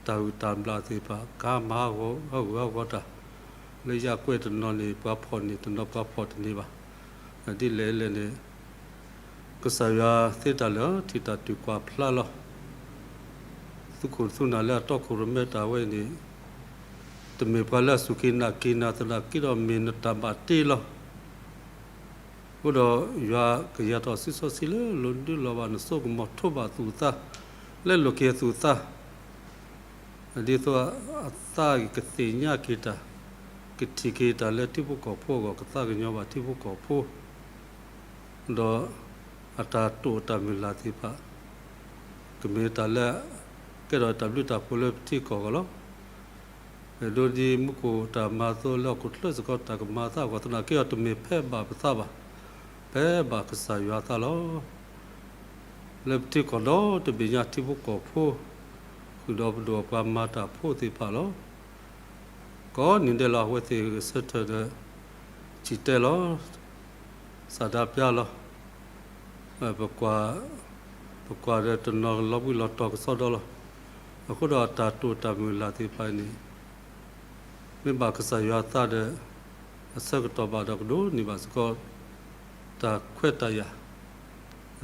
ထံ တၢ်ဂုၤတၢ်ဘျၣ်သ့ၣ်တဖၣ် ကမၤဟးဂူာ်ဟးဂီၤတၢ်, လၢယကွဲၢ်တနီၤန့ၣ် ပှၤဖီၣ်န့ၢ်တနီၤ ပှၤဖီၣ်တန့ၢ်ဘၣ်. ဒ်လဲၣ်လဲၣ်န့ၣ် ကစၢ်ယွၤသ့တၢ်လၢာ် ထံၣ်တၢ်တုၤကွၢ်ဖျါလီၤ. သူၣ်ခိၣ်သူၣ်နၢ်လၢအတီခိၣ်ရိၣ်မဲတၢ်ဝဲအံၤန့ၣ် တမ့ၢ်ပှၤလၢအစူၢ်က့ၤနာ်က့ၤနၤသနာ်က့ဒီးမ့ၢ်နတၢ်ဘၣ်တ့လီၤ. အဃိဒီးယွၤကယၤထီၣ်စုစီဆှံလၢလိၤဒုးလီၤဘၣ်နစိကမီၤ ထိးဘၣ်သူၣ်သး, လဲလိာ်က့ၤသူၣ်သး, ဒ်သိးအသးကသ့ၣ်ညါက့ၤတၢ်, ကထံၣ်က့ၤတၢ်လၢထံဖိကီၢ်ဖိအဂီၢ် ကသးကညီၤဘၣ်ထံဖိကီၢ်ဖိ, ဒီးအတၢ်တိာ်တၢ်မုၢ်လၢ်သ့ၣ်တဖၣ် ကမ့ၢ်တၢ်လၢ ကဲထီၣ်တၢ်ဘျုးတၢ်ဖှိၣ်လၢပထံကီၢ်အဂီၢ်လီၤ. အဲၣ်ဒိးဒ်မူခိၣ်တၢ်မၤအသိးလၢဟီၣ်ခိၣ်ချၢစ့ၢ်ကီး တၢ်ကမၤသးအဂီၢ်သနာ်က့ဒီး တမ့ၢ်ဖဲဘၣ်ပသးဘၣ်, ဖဲဘၣ်ကစၢ်ယွၤသးလီၤ. လၢပထံကီၢ်ဒီတဘ့ၣ်ညါ ထံဖိကီၢ်ဖိ ဃုာ်ဒီးပဒိၣ်ပှၤမၤတၢ်ဖိသ့ၣ်တဖၣ်လီၤ. ကိးနံၤဒဲးလီၤ အဝဲသ့ၣ်ဂဲၤဆၢထၢၣ်ဒီး စံၣ်တဲၤလီၤ စၢ်ဒၣ်ပျါလီၤ. ပကွၢ်, ပကွၢ်ဒီးတနီၤလီၤဘှံးလီၤတီၤကစီဒီလီၤ. အဃိဒီးတၢ်တိာ်တၢ်မုၢ်လၢ်သ့ၣ်တဖၣ်န့ၣ် မ့ၢ်ဘၣ်ကစၢ်ယွၤသးဒီး အဆၢကတီၢ်ဘၣ်ဒီးကဒိးန့ၢ်ဘၣ်စ့ၢ်ကီး တၢ်ခွဲးတၢ်ယာ်,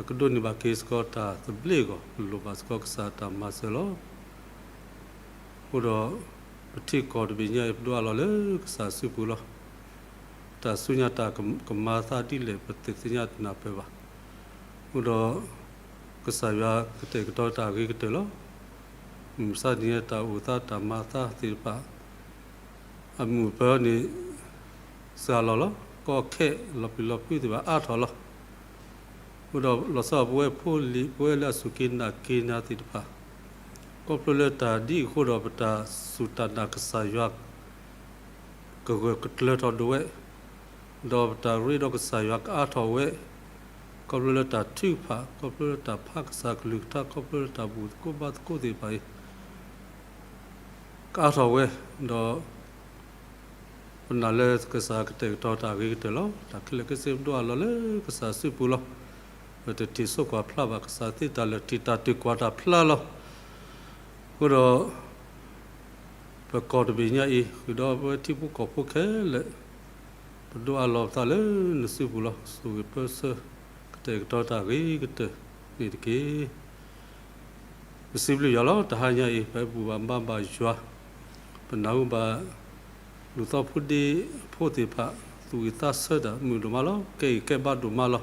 ကဒိးန့ၢ်ဘၣ်က့ၤစ့ၢ်ကီးတၢ်သဘျ့အဂီၢ် လိၣ်ဘၣ်စ့ၢ်ကီးကစၢ်တၢ်မၤစၢၤလီၤ. အဃိဒီး ပထံကီၢ်တဘ့ၣ်ညါအံၤ ပဒိးအးလီၤလၢကစၢ်စုပူၤလီၤ. တၢ်ဆူညါတၢ်ကမၤသးဒ်လဲၣ် ပတသ့ၣ်ညါတနၢ်ပၢၢ်ဘၣ်. အဃိဒီး ကစၢ်ယွၤကတဲာ်ကတီၤတၢ်အဂ့ၤကတၢၢ်လီၤ. မုၢ်မဆါတနံၤအံၤ တၢ်အိၣ်သးတၢ်မၤသးသ့ၣ်တဖၣ် အမုၢ်အပၢၤန့ၣ် စှၤလီၤလီၤ. ကီခဲလီၤပျံၤလီၤဖုးသ့ၣ်တဖၣ်အါထီၣ်လီၤ. အဃိဒီးလီၤဆီပဝဲဖိလံၤ ပဝဲလၢအစူၢ်က့ၤနာ်က့ၤနၤသ့ၣ်တဖၣ် ခီဖျိလၢတၢ်ဒ်အဃိဒီး ပတၢ်စူၢ်တၢ်နာ်ကစၢ်ယွၤ ကဂၢၢ်ကကျၢၤထီၣ်ဒိၣ်ဝဲ, ဒီးပတၢ်ရ့ဒီးကစၢ်ယွၤကအါထီၣ်ဝဲ, ခီဖျိလၢတၢ်ထုကဖၣ်, ခီဖျိလၢတၢ်ဖးကစၢ်ကလုၢ်ကထါ, ခီဖျိလၢတၢ်ဘူၣ်သကိးဘါသကိးသ့ၣ်တဖၣ်အံၤ ကအါထီၣ်ဝဲ, ဒီး ပနာ်လၢကစၢ်ကတဲာ်ကတီၤတၢ်အဂ့ၤကတၢၢ်လီၤ. တၢ်ခဲလၢာ်ခဲဆ့ပဒိးအးလီၤလၢကစၢ်စုပူၤလီၤ. ပတထံၣ်ဆိကွၢ်ဖျါဘၣ်ကစၢ်သ့တၢ်လၢာ် ထံၣ်တၢ်တုၤကွၢ်တၢ်ဖျါလီၤ. အဃိဒီး ပကီၢ်တဘ့ၣ်ညါအံၤ ဃုာ်ဒီးပဝဲထံဖိကီၢ်ဖိခဲလၢာ် ပဒိးအးလီၤပသးလၢနစုပူၤလီၤ. ဆိၣ်ဂ့ၤပၢဆှၢ ကတဲာ်ကတီၤတၢ်အဂ့ၤကတၢၢ်န့ၣ်တက့ၢ်. ပစံးဘျုးယွၤလီၤ. တဟါညါအံၤ ပဘူၣ်ဘၣ်ဘါဘၣ်ယွၤ, ပနၢ်ဟူဘၣ် လူၤသီဖိဒ့ဖိသ့ၣ်တဖၣ် သူၣ်ဝံၣ်သးဆၢတၢ်မုာ်ဒိၣ်မးလီၤ. ကဲဂံၢ်ကဲဘါဒိၣ်မးလီၤ.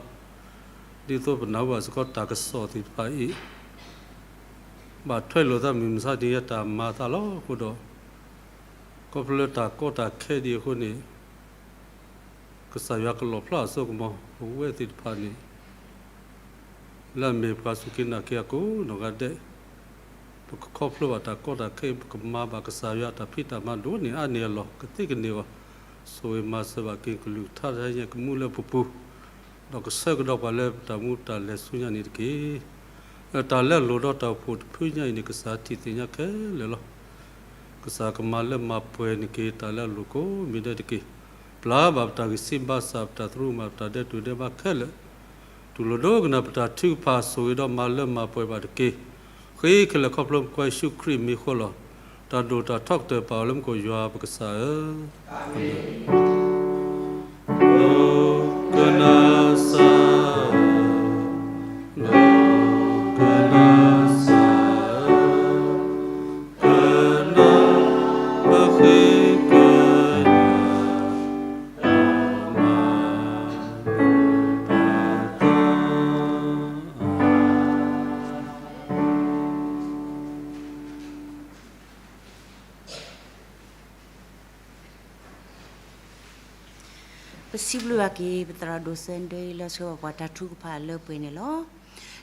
ဒ်သိးပနၢ်ဟူဘၣ်စ့ၢ်ကီးတၢ်ကစီၣ်သ့ၣ်တဖၣ်အံၤ ဘၣ်ထွဲလိာ်သးမုၢ်မဆါတနံၤအံၤတၢ်မၤသးလီၤ. အဃိဒီး ခီဖျိလၢတၢ်ကီတၢ်ခဲဒ်အံၤအဃိန့ၣ် ကစၢ်ယွၤကလီၣ်ဖျါအစိကမီၤ ပဝဲသ့ၣ်တဖၣ်န့ၣ် လၢအမ့ၢ်ပှၤစူၢ်က့ၤနာ်က့ၤအကိးနီၢ်ဂၤဒဲး, ပကခီဖျိဘၣ်တၢ်ကီတၢ်ခဲ ပကမၤဘၣ်ကစၢ်ယွၤတၢ်ဖံးတၢ်မၤဒိၣ်န့ၢ်အါန့ၢ်အလီၢ် ကသ့ကန့ၢ်အီၤ, ဆိၣ်ဂ့ၤမၤစၢၤဘၣ်က့ၤကလုၢ်ကထါတဟါညါကမူလၢပပူၤ, ဒီးကဆှၢကဒီးပှၤလၢပတၢ်မူတၢ်လဲၤဆူညါန့ၣ်တက့ၢ်. တၢ်လၢအလိၣ်ဒီးတၢ်အိၣ်ဖှိၣ်တဖုညါအံၤန့ၣ် ကစၢ်ထံၣ်သ့ၣ်ညါခဲလၢာ်လီၤ. ကစၢ်ကမၤလၢမၤပှဲၤန့ၢ်က့ၤတၢ်လၢအလိၣ်ကိးမံၤဒဲးတက့ၢ်. ပျၢ်ဘၣ်ပတၢ်ဂံၢ်စၢ်ဘါစၢ် ပတၢ်သရူးမၤ ပတၢ်ဒဲးတူၢ်ဒဲးဘးခဲလၢာ်, တူၢ်လိာ်ဒိကနၣ်ပတၢ်ထုကဖၣ် ဆိၣ်ဂ့ၤဒီးမၤလၢမၤပှဲၤဘၣ်တက့ၢ်. ဃ့ခဲလၢာ်ခီဖျိပကစၢ်ယ့ၣ်ၡူးခရံာ်မံၤဃိလီၤ. တၢ်ဒိၣ်တၢ်ထီကတၢၢ်ပာ်အီၤလၢမူခိၣ်ယွၤပကစၢ်ဧၢ. အၤမ့ၣ်. ဒိကနၣ်စၢ်ဧၢ, ဒိကနၣ်စၢ်ဧၢ, ကနၣ်ပဃ့ကညး ပစံးဘျုးဘၣ်က့ၤ ပသရၣ်ဒိၣ်စဲဒၢလၢဆှၢဘၣ်ပှၤတၢ်ထုကဖၣ်လၢပှဲၤန့ၣ်လီၤ.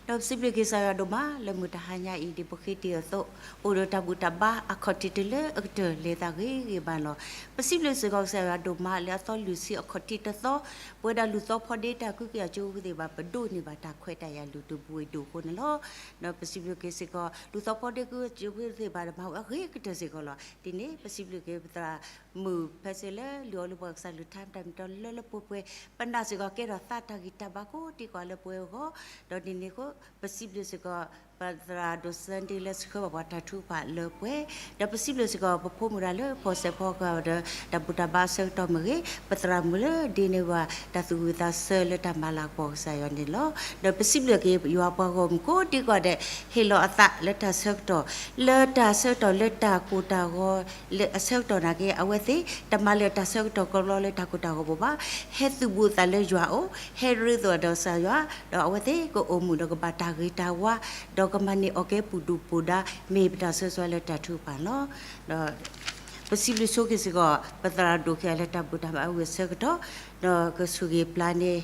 ဒီးပစံးဘျုးက့ၤကစၢ်ယွၤဒိၣ်မးလၢမုၢ်တဟါညါအံၤ ဒ်ပဃ့တ့ၢ်အသိး အိၣ်ဒီးတၢ်ဘူၣ်တၢ်ဘါအခီၣ်ထံးတလၢအကတၢၢ်လဲၤသးဂ့ၤဂ့ၤဘၣ်လီၤ. ပစံးဘျုးစ့ၢ်ကီးကစၢ်ယွၤဒိၣ်မးလၢအသီလွံၢ်ဆံအခီၣ်ထံးတသီ ပဝဲဒၣ်လူၤသီဖီဒ့တၢ်ကူကယၤကၠိဖိသ့ၣ်တဖၣ် ပဒိးန့ၢ်ဘၣ်တၢ်ခွဲးတၢ်ယာ်လုၢ်ဒိၣ်ပှ့ၤဒိၣ်အဃိန့ၣ်လီၤ. ဒီးပစံးဘျုးက့ၤစ့ၢ်ကီး လူၤသီဖီဒ့ကူကယၤကၠိဖိသ့ၣ်တဖၣ် မၤဝဲအဂ့ၤကတၢၢ်စ့ၢ်ကီးလီၤ. ဒ်န့ၣ် ပစံးဘျုးက့ၤပသရၣ်မုၣ်ဖဲစ့လၢ လုၢ်အီၤလုၢ်ပှၤကစၢ်လုၢ်ထါတၢ်မ့ၢ်တၢ်လၢလၢပှဲၤပှဲၤ ပနာ်စ့ၢ်ကီးကဲထီၣ်သးတၢ်ဂံၢ်တၢ်ဘါကိးဒံကိးဂၤလၢပဝဲအဂီၢ်, ဒီးဒ်န့ၣ်အဃိ ပစံးဘျုးစ့ၢ်ကီး ပသရၣ်ဒိၣ် Sunday လၢဆှၢဘၣ်ပှၤတၢ်ထုကဖၣ်လၢပှဲၤ, ဒီးပစံးဘျုးစ့ၢ်ကီး ပဖိမုၣ်တဂၤလၢဖီၣ်စဲးဖီကဒီး တၢ်ဘူၣ်တၢ်ဘါအဆၢကတီၢ်မ့ၢ်ဂ့ၤ, ပသရၣ်မုၣ်လၢဒ့န့ၢ်ဘၣ် တၢ်သူၣ်ဝံၣ်သးဆၢလၢတၢ်မၤလၤကပီၤကစၢ်ယွၤန့ၣ်လီၤ. ဒီးပစံးဘျုးက့ၤ ယွၤပှၤဂီၢ်မုၢ်ကိးဒံကိးဂၤဒဲး ဟ့ၣ်လီၤအသးလၢတၢ်ဆၢကတီၢ်, လၢတၢ်ဆၢကတီၢ်လၢတၢ်ကိၢ်တၢ်ဂီၤ လၢအဆၢကတီၢ်နာ်က့ အဝဲသ့ၣ် တမၤလၢတၢ်ဆၢကတီၢ်ကဘျီလၢတၢ်ကိၢ်တၢ်ဂီၤဘိးဘၣ်, ဟဲသုးဘူးအသးလၢယွၤအအိၣ်, ဟဲရ့သးဒီးကစၢ်ယွၤ, ဒီးအဝဲသ့ၣ်ကအိၣ်မုာ်ဒီးကဘၣ်တၢ်ဂ့ၤတၢ်ဝါ, ဒီးကမၤန့ၢ်အီၣ်ကဲပူၤဒူၣ်ပူၤဒါ, မ့ၢ်ပတၢ်ဆၢဂ့ၤဆၢဝါလၢတၢ်ထုကဖၣ်လီၤ. ဒီး ပစံးဘျုးဆိက့ၤစ့ၢ်ကီး ပသရၣ်ဒိၣ်ခံဂၤလၢတၢ်ဘူၣ်တၢ်ဘါဝံၤအဆၢကတီၢ်, ဒီးကဆိၣ်ဂ့ၤပျၢ်န့ၢ်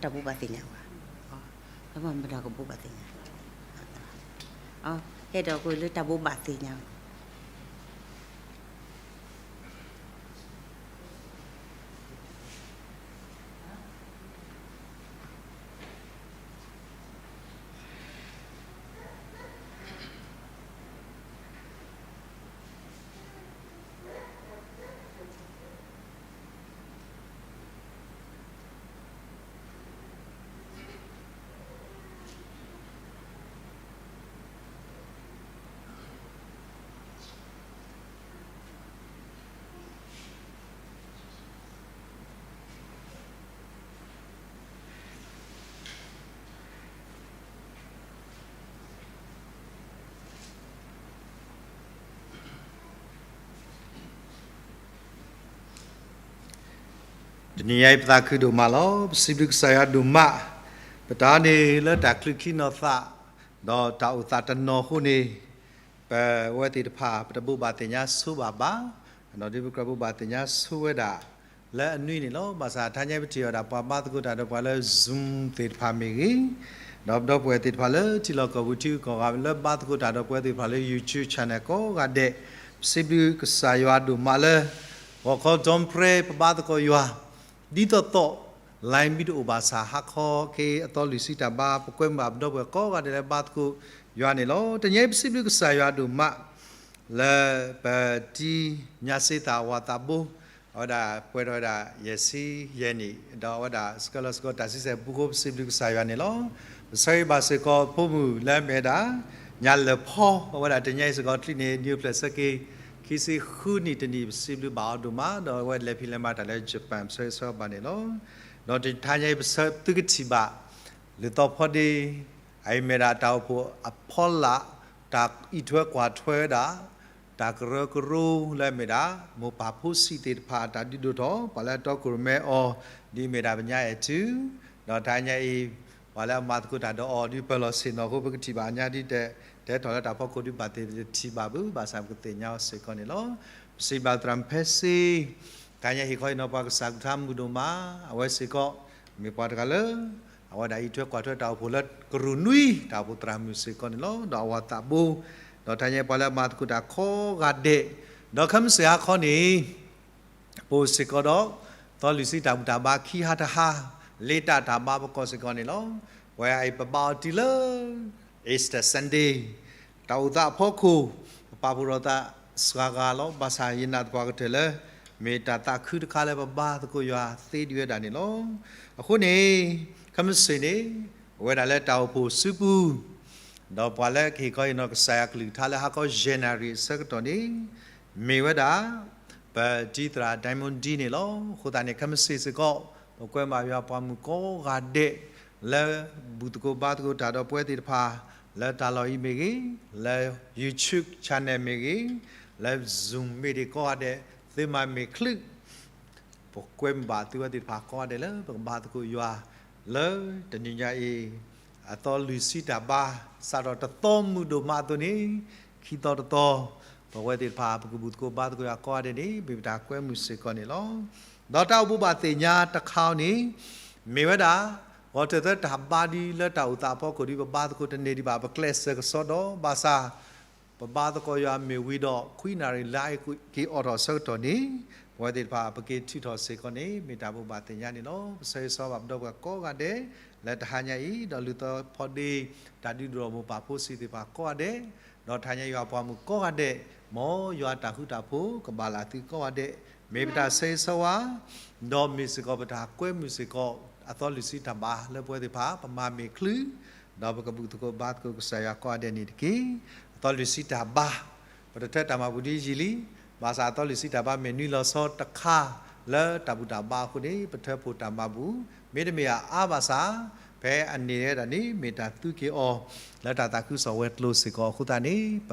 တၢ်ဘိးဘၣ်သ့ၣ်ညါဝဲ, မတၤကဘိးဘၣ်သ့ၣ်ညါ, ဟဲဒီးကလၢတၢ်ဘိးဘၣ်သ့ၣ်ညါ တနံၤညါအံၤ ပသးခုဒိၣ်မးလီၤ. ပစံးဘျုးကစၢ်ယွၤဒိၣ်မး, ပတၢ်န့ၣ်လၢတၢ်ချုးခံနီၤသး, ဒီးတၢ်အိၣ်သးတနီၤအဃိန့ၣ်, ပဝဲသ့ၣ်တဖၣ် ပတဘိးဘၣ်သ့ၣ်ညါဆိဘၣ်ဘၣ်, အနီၢ်ဒုးပကြၢးဘိးဘၣ်သ့ၣ်ညါဆိဝဲဒၣ်, လၢအနွံန့ၣ်လီၤ. ဘၣ်ဆၣ်တဟါညါပထံၣ်ဝဲဒၣ် ပှၤဘါသကိးတၢ်ဒီးပှၤလၢ Zoom သ့ၣ်တဖၣ်မ့ၢ်ဂ့ၤ, ဒီးပဒီပုၢ်ဝဲၢ်သ့ၣ်တဖၣ်လၢထံလီၢ်ကီၢ်ပူၤထံဂုၤကီၢ်ဂၤလၢဘါသကိးတၢ်ဒီးပဝဲသ့ၣ်တဖၣ်လၢ YouTube channel ကိးဂၤဒဲး, ပစံးဘျုးကစၢ်ယွၤဒိၣ်မးလၢ ဂီၤခီဒီပြဲ ပဘါသကိးယွၤ ဒ်သိးသိး line မ့ၢ်တအိၣ်ဘၣ်ဆၣ် ဟါခီက့ၤအသီလွံၢ်ဆံတၢ်ဘါ ပကွဲမုာ်ဘၣ်ပဒီပုၢ်ဝဲၢ်ကိးဂၤဒဲးလၢဘါသကိးယွၤန့ၣ်လီၤ. တနံၤအံၤပစံးဘျုးကစၢ်ယွၤဒိၣ်မး လၢပတံၤညါစ့သးဝၤသးဘိ, အဝဲဒၣ်ပှဲၤထီၣ်ဝဲဒၣ်ယဲၢ်ဆံယဲၢ်နံၣ်, ဒီးအဝဲဒၣ်ဆှၢလီၤစ့ၢ်ကီးတၢ်ဆံဆဲၣ်ပူဖိ ပစံးဘျုးကစၢ်ယွၤန့ၣ်လီၤ. ပဆၢဂ့ၤဘၣ်စ့ၢ်ကီးဖိမုၣ်လၢအမ့ၢ်ဝဲဒၣ် ညါလၢၢ်ဖီ, အဝဲဒၣ်တနံၤအံၤစ့ၢ်ကီး ချံးန့ၣ် နံၣ်အိၣ်ဖျဲၣ်ဆၢက့ၤ ခံဆံဃုနံၣ်တနံၣ် ပစံးဘျုးဘၣ်အီၤဒိၣ်မး, ဒီးအဝဲလဲၤဖံးလဲၤမၤတၢ်လၢ Japan ပဆၢဂ့ၤဆၢဝါဘၣ်န့ၣ်လီၤ. ဒီးတဟါညါအံၤ ပဆၢသုကထံၣ်ဘၣ် လုၢ်သီဖီဒ့ အအံၤမ့ၢ်ဒၣ်တၢ်အိၣ်ဖှိၣ်အဖီလာ်, တၢ်အံးထွဲကွၢ်ထွဲဝဲဒၣ် တၢ်ကရၢကရိလၢအမ့ၢ်ဒၣ် မိၢ်ပၢ်ဖိဆံးသ့ၣ်တဖၣ်အတၢ်ဒုးဒိၣ်ထီၣ်, ပှၤလၢအတီခိၣ်ရိၣ်မဲအီၤ ဒ်အမ့ၢ်ဒၣ်ပညါအဲၣ်ထူ, ဒီးတဟါညါအံၤ ပှၤလၢအမၤသကိးတၢ်ဒီးအီၤဒ်ပၢၢ်လီၤဆ့ၣ်နီၤအဃိ ပကထံၣ်ဘၣ်အညါဒ်တဲ, တဲထီၣ်လၢတၢ်ဖီခိၣ်ဒ်ဘၣ်သ့ၣ်တထံၣ်ဘၣ်ဘၣ်, ဘၣ်ဆၣ်ပကသ့ၣ်ညါအီၤစ့ၢ်ကီးန့ၣ်လီၤ. ပစံးဘျုးသရၣ်မုၣ်ဖဲစ့ တဟါညါဟ့ၣ်ခီဟ့ၣ်နီၤပှၤကစၢ်ကလုၢ်ကထါမုာ်ဒိၣ်မး, အဝဲစ့ၢ်ကီး မ့ၢ်ပှၤတဂၤလၢ အဝဲဒၣ်အံးထွဲကွၢ်ထွဲတၢ်အိၣ်ဖှိၣ်လၢကရူၢ်နွံ တၢ်အိၣ်ဖှိၣ်သရၣ်မုၣ်စ့ၢ်ကီးန့ၣ်လီၤ. ဒီးအဝၤသးဘိ, ဒီးတဟါညါပှၤလၢအမၤသကိးတၢ်ကိးဂၤဒဲး, ဒီးခဲမုၢ်ဆ့ၣ်ဟါခီန့ၣ် ပအိၣ်စ့ၢ်ကီးဒီး သီလွံၢ်ဆံတၢ်ဘူၣ်တၢ်ဘါခံဟါတဟါ, လ့တၢ်တၢ်ဘါပကိးစ့ၢ်ကီးန့ၣ်လီၤ. ပဝဲအံၤပဘါအီၤတုၤလၢ Easter Sunday တၢ်အိၣ်သးအဖီခိၣ်, ပပာ်ဖှိၣ်ထီၣ်သးစှၤဂၤလီၤ. ဘၣ်ဆၣ်ယနာ်သပှၢ်ကတၢၢ်လၢ မ့ၢ်တၢ်သးခုတခါလၢပဘါသကိးယွၤသ့ဒံးဝဲဒၣ်န့ၣ်လီၤ. အဃိန့ၣ် ခဲမုၢ်ဆ့ၣ်န့ၣ် အိၣ်ဝဲဒၣ်လၢတၢ်အိၣ်ဖှိၣ်စုပူၤ, ဒီးပှၤလၢကဟ့ၣ်ခီဟ့ၣ်နီၤကစၢ်ယွၤကလုၢ်ကထါလၢဟါခီ January အဆၢကတီၢ်န့ၣ် မ့ၢ်ဝဲဒၣ် ပတံၤသရၣ် Diamond D န့ၣ်လီၤ. အဃိသတးန့ၣ် ခဲမုၢ်ဆ့ၣ်စ့ၢ်ကီး ပကွဲမုာ်ဘၣ်ယွၤပှၤမုၣ်ကိးဂၤဒဲး လၢဘူၣ်သကိးဘါသကိးတၢ်ဒီးပဝဲသ့ၣ်တဖၣ် လၢတၢ်လီၢ်အံၤမ့ၢ်ဂ့ၤ, လၢ YouTube channel မ့ၢ်ဂ့ၤ, လၢ Zoom မ့ၢ်ဂ့ၤကိးဂၤဒဲး, သုမၤမ့ၢ်ချုး ပကွဲမုာ်ဘၣ်သုဝဲသ့ၣ်တဖၣ်ကိးဂၤဒဲးလၢပကဘါသကိးယွၤ လၢတနံၤညါအံၤ အသီလွံၢ်ဆံတၢ်ဘါ စးထီၣ်တသီမုၢ်ဒိၣ်မးအသိးန့ၣ် ခံသီတသီ ပဝဲသ့ၣ်တဖၣ် ပကဘူၣ်သကိးဘါသကိးယွၤကိးဂၤဒဲးန့ၣ် မ့ၢ်ပတၢ်ကွဲမုာ်စ့ၢ်ကီးန့ၣ်လီၤ. ဒီးတၢ်အိၣ်ဘူးဘၣ်သ့ၣ်ညါတခါန့ၣ် မ့ၢ်ဝဲဒၣ် ဂီၤတၢၢ်သၢတၢ်ဘါဒ်လၢတၢ်အိၣ်သးအဖီခိၣ်ဒ် ပဘါသကိးတန့ၢ်ဒံးဘၣ် ပကျဲးစၢးကစီဒီး ဘၣ်ဆၣ် ပဘါသကိးယွၤမ့ၢ်ဝံၤဒီး ခွံနၣ်ရံၣ်လၢအက့ၤအိးထီၣ်အဆၢကတီၢ်န့ၣ် ပဝဲသ့ၣ်တဖၣ် ပက့ၤထုးထီၣ်စ့ၢ်ကီးန့ၣ် မ့ၢ်တၢ်ဘိးဘၣ်သ့ၣ်ညါန့ၣ်လီၤ. ပဆၢဂ့ၤဆၢဝါဘၣ်ပဒီပုၢ်ဝဲၢ်ကိးဂၤဒဲး လၢတဟါညါအံၤ ဒီးလုၢ်သီဖီဒ့ တၢ်ဒုးဒိၣ်ထီၣ်မိၢ်ပၢ်ဖိဆံးသ့ၣ်တဖၣ်ကိးဂၤဒဲး, ဒီးတဟါညါယွၤပှၤမုၣ်ကိးဂၤဒဲး, မ်ယွၤတၢ်ဃူတၢ်ဖိးကဘၣ်လၢသုကိးဂၤဒဲး, မ့ၢ်ပတၢ်ဆၢဂ့ၤဆၢဝါ, ဒီးမ့ၢ်စ့ၢ်ကီးပတၢ်ကွဲမုာ်စ့ၢ်ကီး အသီလွံၢ်ဆံတၢ်ဘါလၢပဝဲသ့ၣ်တဖၣ် ပမၤမ့ၢ်ချုး, ဒီးပကဘူၣ်သကိးဘါသကိးကစၢ်ယွၤကိးဂၤဒဲးန့ၣ်တက့ၢ်. အသီလွံၢ်ဆံတၢ်ဘါ, ပတထၢတၢ်မၤဘူၣ်ဒ်ယံာ်လံ, ဘၣ်ဆၣ်အသီလွံၢ်ဆံတၢ်ဘါမ့ၢ်နွံလီၤဆီတခါလၢတၢ်ဘူၣ်တၢ်ဘါအဃိန့ၣ် ပထၢဖှိၣ်တၢ်မၤဘူၣ်, မ့တမ့ၢ်အါဘၣ်ဆၣ်, ဖဲအန့ၣ်ဝဲဒၣ်န့ၣ် မ့ၢ်တၢ်သူက့ၤအီၤ လၢတၢ်သးခုကစီၣ်ဝဲၤကျိၤစ့ၢ်ကီးအဃိသတးန့ၣ် ပ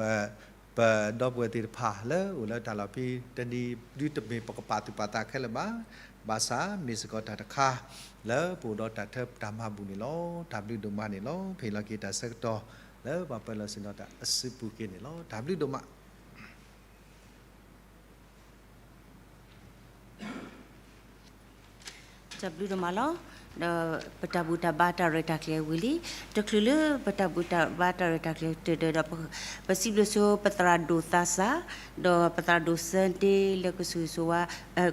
ပဒီပုၢ်ဝဲၢ်သ့ၣ်တဖၣ်လၢအိၣ်လၢတၢ်လီၢ်ဖဲတနံၤ ဒုးတမ့ၢ်ပကပာ်သူၣ်ပာ်သးခဲလၢာ်ဘၣ်, ဘၣ်ဆၣ်မ့ၢ်စ့ၢ်ကီးတၢ်တခါ လၢပအိၣ်ဒီးတၢ်ထၢတၢ်မၤဘူၣ်န့ၣ်လီၤ. တၢ်ဘျုးဒိၣ်မးန့ၣ်လီၤ. ဖဲအံၤလီၤက့ၤတၢ်ဆၢကတီၢ် လၢပှၤပၢၤလီၢ်ဆ့ၣ်နီၤတၢ်အစုပူၤက့ၤန့ၣ်လီၤ. တၢ်ဘျုးဒိၣ်မး တၢ်ဘျုးဒိၣ်မးလီၤ. ဒီးပတၢ်ဘူၣ်တၢ်ဘါတၢ်ရဲၣ်တၢ်ကျဲၤဝံၤလံ, တချုးလၢပတၢ်ဘူၣ်တၢ်ဘါတၢ်ရဲၣ်တၢ်ကျဲၤတဒၢဒီး ပစံးဘျုးဆိပသရၣ်ဒိၣ်သးစၢ်, ဒီးပသရၣ်ဒိၣ်စၢဒ့ လၢကဆိၣ်ဂ့ၤဆိၣ်ဝါ,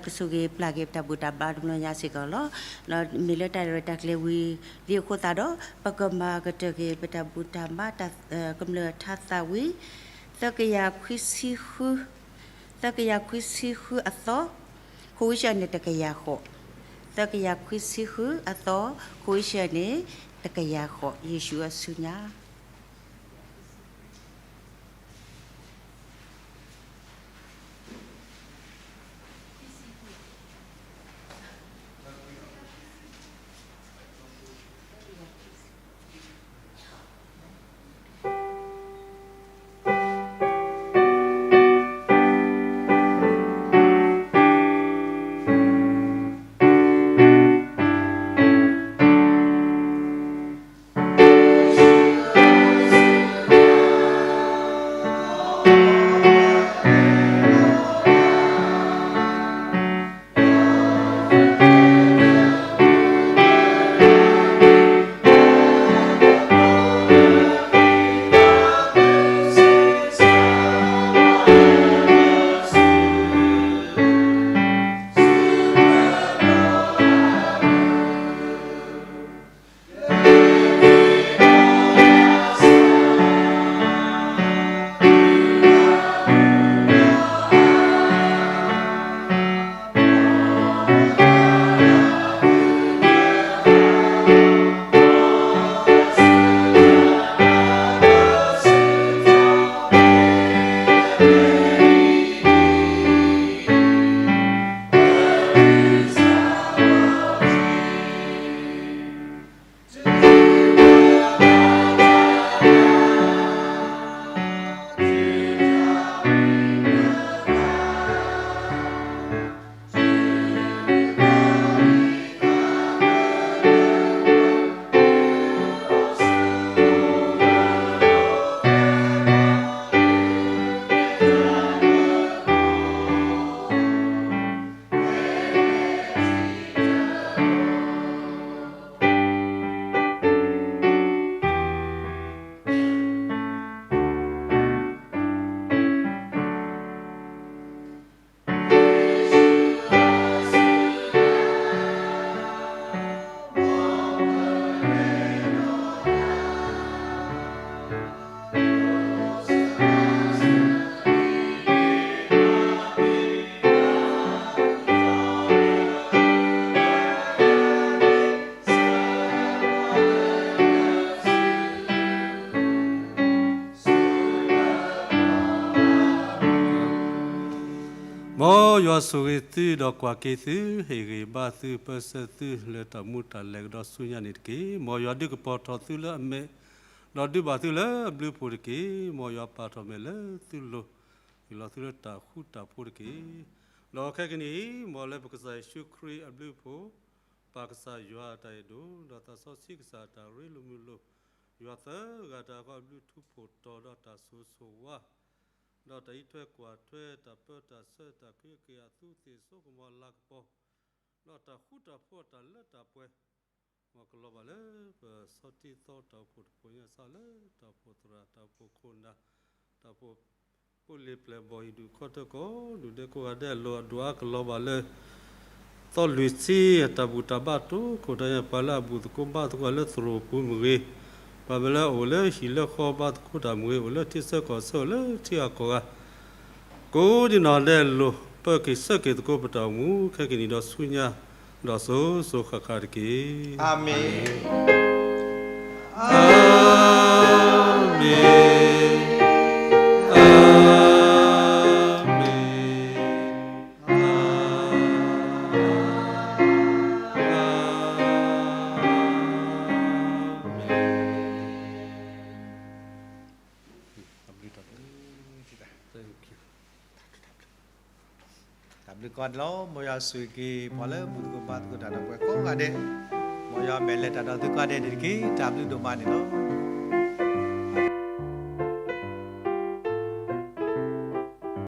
ကဆိၣ်ဂ့ၤပျၢ်က့ၤပတၢ်ဘူၣ်တၢ်ဘါတဘျီညါစ့ၢ်ကီးလီၤ. ဒီးမ့ၢ်လၢတၢ်ရဲၣ်တၢ်ကျဲၤဝံၤလံအဃိသတးဒီး ပကမၤကတၢၢ်က့ၤပတၢ်ဘူၣ်တၢ်ဘါတၢ် ကမျၢၢ်ထါသးဝံၤ သၢကယၤခွံဆံဃု, သၢကယၤခွံဆံဃုအသီ, ခိၣ်ဝံၡၢန့ၣ်တကယၤဃိး, သၢကယၤခွံဆံဃုအသီ, ခိၣ်ဝံၡၢန့ၣ်တကယၤဃိး, ယ့ၣ်ၡူးအဆူညါ. မ်ယွၤဆိၣ်ဂ့ၤသုဒီးကွၢ်က့ၤသု, ဟ့ၣ်ဂံၢ်ဘါသု, ပၢဆှၢသုလၢတၢ်မူတၢ်လဲၤကဒီးဆူညါန့ၣ်တက့ၢ်. မ်ယွၤဒုးကပီၤထီၣ်သုလၢအမဲာ်, ဒီးဒုးဘၣ်သုလၢအဘျုးအဖှိၣ်တက့ၢ်. မ်ယွၤပာ်ထီၣ်မဲာ်လၢသုလိၤ, ဟ့ၣ်လီၤသုလၢတၢ်ဃူတၢ်ဖိးတက့ၢ်. ဒီးခဲကနံၣ်အံၤ, မ်လၢပကစၢ်ယ့ၣ်ၡူးခရံာ်အဘျုးအဖှိၣ်, ပၢ်ကစၢ်ယွၤအတၢ်အဲၣ်ဒိၣ်, ဒီးသးစီဆှံကစၢ်အတၢ်ရ့လိာ်မုာ်လိာ်, ယွၤသၢဂၤတၢ်ဃီအဘျုးထူဖှိၣ်တီၤဒီးတၢ်ဆိၣ်ဂ့ၤဆိၣ်ဝါ, ဒီးတၢ်အံးထွဲကွၢ်ထွဲ, တၢ်ပၢတၢ်ဆှၢ, တၢ်ကဟုကယာ်အသူးအသ့ၣ်စိကမီၤလၤကပီၤ, ဒီးတၢ်ဃူတၢ်ဖိးအတၢ်လၢတၢ်ပှဲၤ, မ်ကလီၤဘၣ်လၢပဆီထံသီတၢ်အိၣ်ဖှိၣ်တဖှိၣ်ညါစးလၢတၢ်အိၣ်ဖှိၣ်သရၣ်, တၢ်အိၣ်ဖှိၣ်ခိၣ်နၢ်, တၢ်အိၣ်ဖှိၣ် အိၣ်လ့ၤပျဲၢ်ဘီၣ်အံၤဒုးခီထၢကီးဒုးဒဲးကိးဂၤဒဲးအလိၤအဒိၣ်အါကလီၤဘၣ်လၢ သီလွံၢ်ဆံအတၢ်ဘူၣ်တၢ်ဘါတိခိၣ် တၢ်ညါပှၤလၢအဘူၣ်သကိးဘါသကိးလၢသရိာ်ပူၤမ့ၢ်ဂ့ၤ, ပှၤမ့ၢ်လၢအအိၣ်လၢဟံၣ်လၢဃီဘါသကိးတၢ်မ့ၢ်ဂ့ၤ, အိၣ်လၢထံဆၢကီၢ်ဆၢ အိၣ်လၢထံဂၤကီၢ်ဂၤ ကိးဒံနီၢ်ဒဲးအလိၤ ပၢၢ်က့ၤဆၢက့ၤသကိးပတၢ်အိၣ်မူခဲကနံၣ်ဒီးဆူညါ ဒီးစိၤစိၤဃၣ်ဃၣ်တက့ၢ်. အၤမ့ၣ်. အၤမ့ၣ်. အၤမ့ၣ်. တၢ်ဘျုးကီးန့ၣ်လီၤ. မ်ယွၤဆိၣ်ဂ့ၤက့ၤ ပှၤလၢမူသကိးဘါသကိးတၢ်ဒီးပှၤကိးဂၤဒဲး, မ်ယွၤမဲာ်လဲၤတၢ်ဒီးသုကိးဂၤဒဲးန့ၣ်တက့ၢ်. တၢ်ဘျုးဒိၣ်မးန့ၣ်လီၤ.